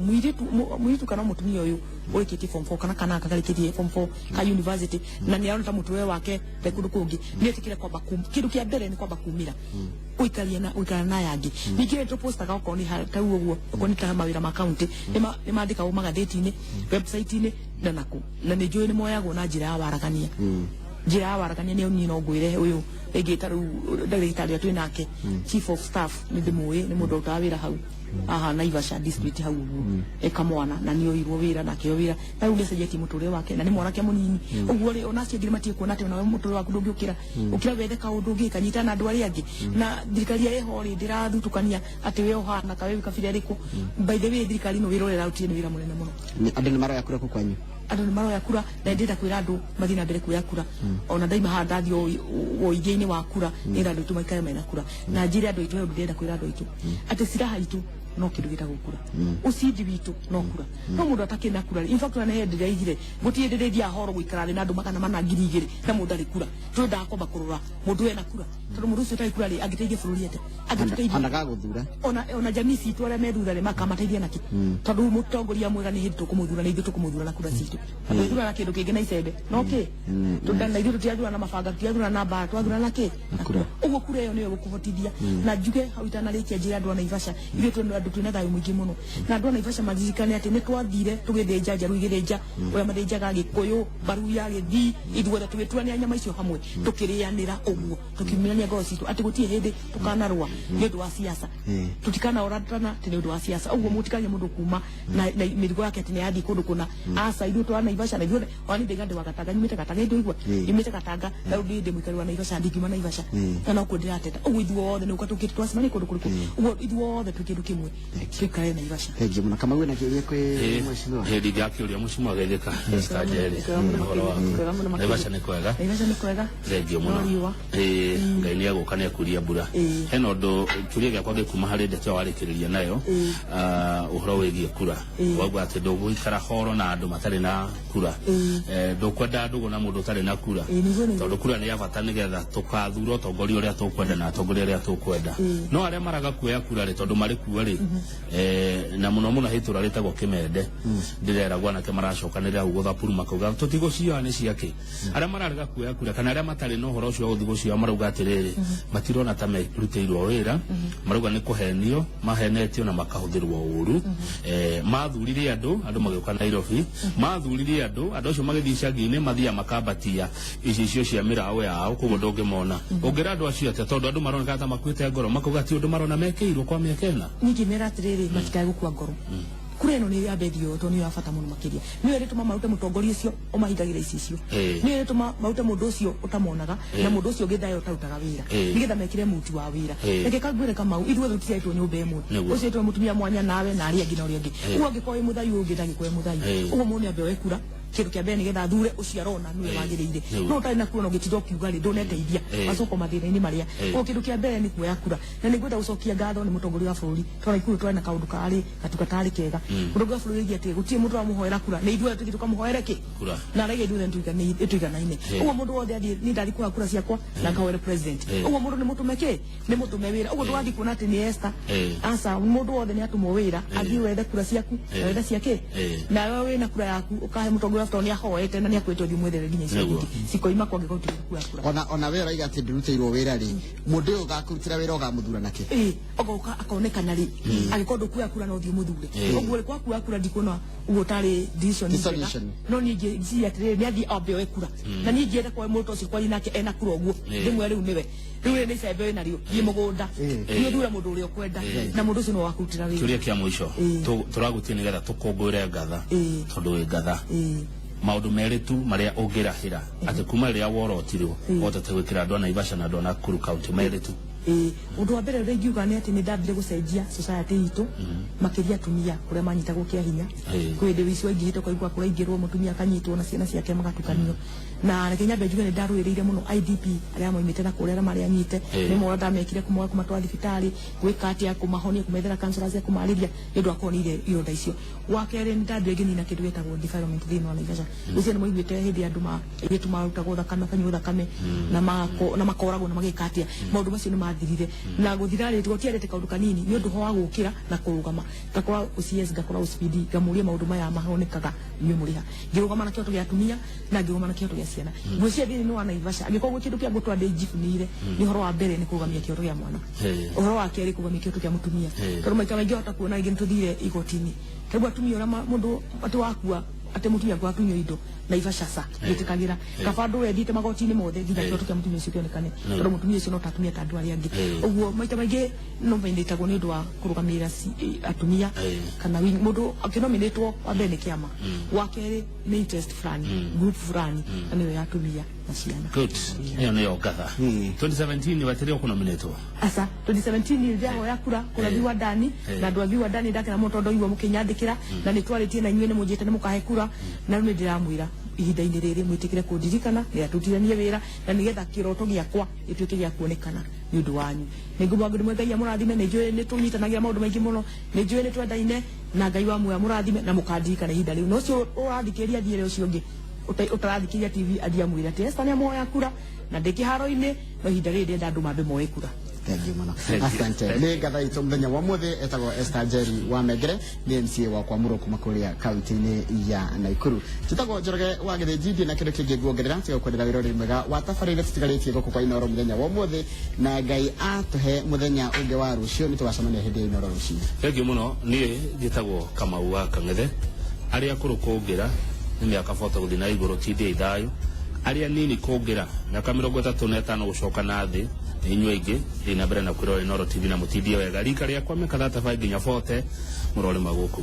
mũirĩtu kana mũtumia ũyũ ũrĩkĩtie form 4 kana kakarĩkĩtie form 4 ka university na nĩ arona ta mũtũrĩre wake ndarĩ kũndũ kũngĩ, nĩ etĩkĩre kwamba kĩndũ kĩa mbere nĩ kwamba kumĩra ũikarie na ũikara na aya angĩ. Ningĩ nĩ tũpostaga, okorwo nĩ ta rĩu ũguo, okorwo nĩ ta mawĩra ma county, nĩ mandĩkagwo magathĩti-inĩ, website-inĩ na nakũ, na nĩ njũĩ nĩ moyagwo na njĩra ya waragania. Njĩra ya waragania nĩ niĩ no ngwĩre ũyũ rĩngĩ, ta rĩu ndagĩtarĩ ũrĩa twĩ nake, chief of staff, nĩ ndĩmũĩ, nĩ mũndũ ũrutaga wĩra hau aha Naivasha district hau ũguo, eka mwana na nĩ oirwo wĩra na akĩo wĩra, na rĩu nĩ acenjetie mũtũrĩre wake na nĩ mwanake mũnini. Ũguo rĩ, ona acio angĩ nĩmatige kuona atĩ onawe mũtũrĩre waku ndũngĩũkĩra ũkĩra wethe kaũndũ ũngĩka, nyitana na andũ arĩa angĩ. Na thirikari ĩrĩa ĩho rĩ, ndĩrathutũkania atĩ we ũhana ka we wĩ kabira ĩrĩkũ. By the way, thirikari ĩno wĩra ũrĩa ĩrarutire nĩ wĩra mũnene mũno. Andũ nĩ maroya kura kũ kwanyu? Andũ nĩ maroya kura, na ndĩrenda kwĩra andũ mathiĩ na mbere kuoya kura. Ona ndaima haha ndathiĩ ũingĩ-inĩ wa kura, nĩgetha andũ aitũ maikare mena kura. Na njĩre andũ aitũ, he ũndũ ndĩrenda kwĩra andũ aitũ, atĩ silaha itũ no kĩndũ gĩtagwo kura, ucindi witũ no kura. No mũndũ atakĩrĩ na kura, in fact ona nĩ hĩndĩ ndĩraigire gũtirĩ hĩndĩ ndĩthiaga horo gũikara thĩ na andũ 400, 2,000 na mũndũ ndarĩ kura. Twendaga kwamba kũrora mũndũ ena kura, tondũ mũndũ ũcio ũtarĩ kura rĩ, angĩteithia bũrũri atĩa? Angĩtũteithia Ona gagũthura. Ona jamii citũ arĩa me thutha rĩ, makamateithia naki? Tondũ mũtongoria mwega nĩ hĩndĩ tũkũmũthura, nĩ ithuĩ tũkũmũthura na kura citũ. Twĩthura na kĩndũ kĩngĩ na icembe no kĩ na ithuĩ tũtirathura na mabanga, tũtirathura na mbara, twathura na kĩ? Na kura. Ũguo kura ĩyo nĩyo ĩgũkũhotithia. Na njuge hau itanarĩkia, njĩre andũ a Naivasha, ithuĩ twĩ andũ twĩna thayũ mũingĩ mũno, na andũ a Naivasha maririkane atĩ nĩ twathire tũgĩthĩnja Njaruo, igĩthĩnja ũrĩa mathĩnjaga Gĩkũyũ, Baruya, Gĩthii, ithuothe tũgĩtuania nyama icio hamwe, tũkĩrĩanĩra ũguo, tũkiumĩrania ngoro citũ atĩ gũtirĩ hĩndĩ tũkanarũa nĩ ũndũ wa siasa, tutikanaoratana atĩ nĩ ũndũ wa siasa. Ũguo mũtikagie mũndũ kuma na mĩrigo yake atĩ nĩ yathiĩ kũndũ kũna. Aca, ithuĩ twa Naivasha na ithuothe, ona niĩ ndaiga ndĩ wa Gatanga, nyumĩte Gatanga, ndũigua nyumĩte Gatanga, na rĩu ndĩ mũikari wa Naivasha, ndingiuma Naivasha na nokuo ndĩrateta. Ũguo ithuothe nĩ gũka tũkĩte twacemania kũndũ kũrĩkũ, ũguo ithuothe twĩ kĩndũ kĩmwe, tũikare Naivasha. Thengiũ mũno. Kamau, wĩna kĩũria kwĩ mheshimiwa? Hĩndĩ ingĩakĩũria mũcimo agethĩka Esther Njeri, ũhoro waku? Kwega mũno. Naivasha nĩ kwega? Naivasha nĩ kwega. Thengio No mũno. riũa. Ĩĩ, Ngai nĩ egũka nĩ ekuria mbura. Hena ũndũ, kĩũria gĩakwa gĩkuma harĩ ndeto ĩyo warĩkĩrĩria nayo, ũhoro wĩgiĩ kura. Wauga atĩ ndũgũikara horo na andũ matarĩ na kura. Ndũkwenda ndũgũ na mũndũ ũtarĩ na kura. Ĩĩ, nĩguo, nĩguo. Tondũ kura nĩ ya bata nĩgetha tũkathura ũtongoria ũrĩa tũkwenda na atongoria arĩa tũkwenda. No arĩa maraga kuoya kura rĩ, tondũ marĩ kuo rĩ, Na muno muno he itũra rĩtagwo Kimende, ndĩreragwo anake maracokanĩrĩra hau gũthapuru, makauga tũtigũcioa nĩ ciake. Arĩa mararega kuoya kura kana arĩa matarĩ na ũhoro ũcio wa gũthiĩ gũcioa marauga atĩrĩrĩ, matirona ta merutĩirwo wĩra, marauga nĩ kũhenio mahenetio na makahũthĩrwo ũru. Mathurire andũ, andũ magĩũka Nairobi, mathurire andũ, andũ acio magĩthiĩ icagi-inĩ, mathiaga makambatia icicio cia mĩraũ yao, koguo ndũngĩmona. Ũngĩra andũ acio atĩa, tondũ andũ maroneka ta makuĩte ngoro, makauga ti ũndũ marona mekĩirwo kwa mĩaka 4? Ningĩ mera atĩrĩrĩ, matikae gũkua ngoro. Kura ĩno nĩ ya mbethio tondũ nĩyo ya bata mũno makĩria, nĩyo ĩrĩtũma marute mũtongoria ũcio ũmahingagĩra icicio, nĩyo ĩrĩtũma marute mũndũ ũcio ũtamonaga na mũndũ ũcio ũngĩ ũtarutaga wĩra, nĩgetha mekĩre muti wa wĩra. Reke kangwĩre Kamau, ithuothe tũtiaitwo nyũmba ĩmwe. Ũcio ĩtwo mũtumia mwanya nawe na arĩa angĩ na ũrĩa ũngĩ. Ũguo angĩkorwo wĩ mũthayu, ũngĩ ndangĩkorwo wĩ mũthayu. Ũguo mũndũ nĩambe oe kura, kĩndũ kĩa mbere, nĩgetha athure ũcio arona nĩwe wagĩrĩire. No ũtarĩ na kura na ũngĩtinda ũkiuga rĩ, ndũneteithia, macoko mathĩna-inĩ marĩa. Ũguo kĩndũ kĩa mbere nĩ kuoya kura, na nĩ ngwenda gũcokia ngatho nĩ mũtongoria wa bũrũri, tondũ Nakuru twarĩ na kaũndũ karĩ gatuka tarĩ kega. Mũtongoria wa bũrũri oigire atĩ gũtirĩ mũndũ ũramũhoera kura, nĩ ithuothe tũthiĩ tũkamũhoere kĩ. Kura. Na araiga ithuothe nĩtũiganaine. Ũguo mũndũ wothe athiĩ, niĩ ndathiĩ kuoya kura ciakwa na ngahoere president. Ũguo mũndũ nĩ mũtũme kĩ, nĩ mũtũme wĩra. Ũguo ndũgathiĩ kuona atĩ nĩ Esther. Aca, mũndũ wothe nĩ atũmwo wĩra, athiĩ wethe kura ciaku na wethe cia kĩ. Nawe wĩna kura yaku ũkahe mũtongoria wa bũrũri, nĩ ahoete na nĩ akwĩte ũthiĩ mwethere nginya icio ingĩ cikoima kwangĩkorwo ũtirĩ kuoya kura. Ona we ũraiga atĩ ndũrutĩirwo wĩra rĩ, mũndũ ũyũ ũgakũrutĩra wĩra ũgamũthura nakĩ? Ĩĩ, ogoka akonekana rĩ, angĩkorwo ndũkuoya kura no ũthiĩ mũthure. Ũguo rĩ, kwa kuoya kura ndikuona ũguo tarĩ decision Ti njega. solution. No niĩ ngĩciria atĩrĩrĩ, nĩ athiĩ ambe oe kura, na niĩ ingĩenda kwa mũndũ ũcio kwaria nake ena kura ũguo, ndĩmwĩre rĩu nĩwe, rĩu rĩ nĩ icembe wĩna rĩo, thiĩ mũgũnda, thiĩ ũthure mũndũ ũrĩa ũkwenda, na mũndũ ũcio nĩwe wakũrutĩra wĩra. Kĩũria kĩa mũico. Tũragutie nĩgetha tũkũngũĩre ngatha, tondũ wĩ ngatha, maũndũ merĩ tu marĩa ũngĩrahĩra atĩ kuma rĩrĩa worotirwo ũhotete gwĩkĩra andũ a Naivasha na andũ a Nakuru County, merĩ tu. Ĩĩ, ũndũ wa mbere ũrĩa ingiuga nĩ atĩ nĩ ndambire gũcenjia society itũ, makĩria atumia kũrĩa manyitagwo kĩa hinya. Kwĩ hĩndĩ wĩici waingĩhĩte, ũkaigua kũraingĩrwo, mũtumia akanyitwo na ciana ciake magatukanio. Na reke nyambe njuge nĩ ndarũĩrĩire mũno IDP arĩa moimĩte na kũrĩa, arĩa marĩ anyite. Nĩ mora ndamekire kũmoya, kũmatwara thibitarĩ, gwĩka atĩa, kũmahonia, kũmethera counselors a kũmarĩria nĩ ũndũ wa kũhonire ironda icio. Wa kerĩ, nĩ ndambire ngĩnina kĩndũ gĩtagwo defilement thĩinĩ wa Naivasha. Ũcio nĩ maiguĩte hĩndĩ ya andũ ma airĩtu marutagwo thakame, makanyuo thakame na makoragwo na magĩka atĩa. Maũndũ macio nĩ mathirire, na gũthira rĩ, gũtiarĩte kaũndũ kanini, nĩ ũndũ wa gũkĩra na kũrũgama, ngakora OCS, ngakora OCPD, ngamũria maũndũ maya mahonekaga inyuĩ mũrĩ ha. Ngĩrũgama na kĩhoto gĩa atumia na ngĩrũgama na kĩhoto gĩa ciana. Ngwĩciria thĩinĩ wa Naivasha, angĩkorwo gwĩ kĩndũ kĩa ngũtũra ndĩnjibunĩire, nĩ ũhoro wa mbere nĩ kũrũgamia kĩhoto kĩa mwana, ũhoro wa kerĩ kũrũgamia kĩhoto kĩa mũtumia, tondũ maita maingĩ hota kuona rĩngĩ nĩtũthire igoti-inĩ, rĩu atumia ũrĩa mũndũ atĩ wakua, atĩ mũtumia gwatunywo indo Naivasha ca gĩtĩkagĩra kaba andũ wethiĩte magoti-inĩ mothe nginya kĩhoto kĩa mũtumia ũcio kĩonekane, tondũ mũtumia ũcio no ta atumia ta andũ arĩa angĩ. Ũguo maita maingĩ nominĩtagwo nĩ ũndũ wa kũrũgamĩrĩra atumia, kana mũndũ akĩnominĩtwo, wa mbere nĩ kĩama, wa kerĩ nĩ interest fulani, group fulani, na nĩyo ya atumia na ciana. Good, ĩyo nĩyo ngatha. 2017 weterere ũkũnominĩtwo? Aca, 2017 ndĩrahoya kura kũrĩa viwandani, na andũ a viwandani ndakena mũno tondũ igua mũkĩnyandĩkĩra na nĩ twarĩtie na inyuĩ, nĩ mũnjĩte nĩ mũkahe kura. Na rĩu nĩ ndĩramwĩra ihinda-inĩ rĩrĩ mwĩtĩkĩre kũndirikana nĩgetha tũrutithanie wĩra na nĩgetha kĩroto gĩakwa gĩtuĩke gĩa kuonekana nĩ ũndũ wanyu. Nĩ ngũmwanga ndĩmwe, Ngai amũrathime. Nĩ njũĩ nĩ tũnyitanagĩra maũndũ maingĩ mũno, nĩ njũĩ nĩ twendaine, na Ngai wa muoyo amũrathime na mũkandirikana ihinda rĩu. Na ũcio ũrathikĩrĩria athiĩre ũcio ũngĩ ũtarathikĩrĩria TV athiĩ amwĩre atĩ Esther nĩ amoya kura na ndĩ kĩharo-inĩ, no ihinda rĩrĩ ndĩrenda andũ mambe moe kura. Thank you mũno. Thank you. Asante. Nĩ ngatha itũ mũthenya wa ũmũthĩ, etagwo Esther Njeri wa Mengere, nĩ MCA wa Kwamũrwo kuma kũrĩa kaunti-inĩ ya Nakuru. Njĩtagwo Njoroge wa Gĩthĩnji, ndirĩ na kĩndũ kĩngĩ nguongerera tiga kwendera wĩra ũrĩ mwega wa tabarĩra tũtigarĩtie gũkũ kwa Inooro mũthenya wa ũmũthĩ, na Ngai atũhe mũthenya ũngĩ wa rũciũ nĩ tũgacemania hĩndĩ ya Inooro rũciũ. Thank you mũno. Niĩ njĩtagwo Kamau wa Kang'ethe. Arĩa akũrũ kũngĩra nĩ mĩaka 40 gũthiĩ na igũrũ tindĩi thayũ, arĩa nini kũngĩra mĩaka 35 gũcoka na thĩ nĩ inyuĩ aingĩ. Thiĩ na mbere na kwĩrora Inooro TV na mũtindie wega. Rika rĩakwa mĩaka 35 nginya 40, mũrorĩma gũkũ.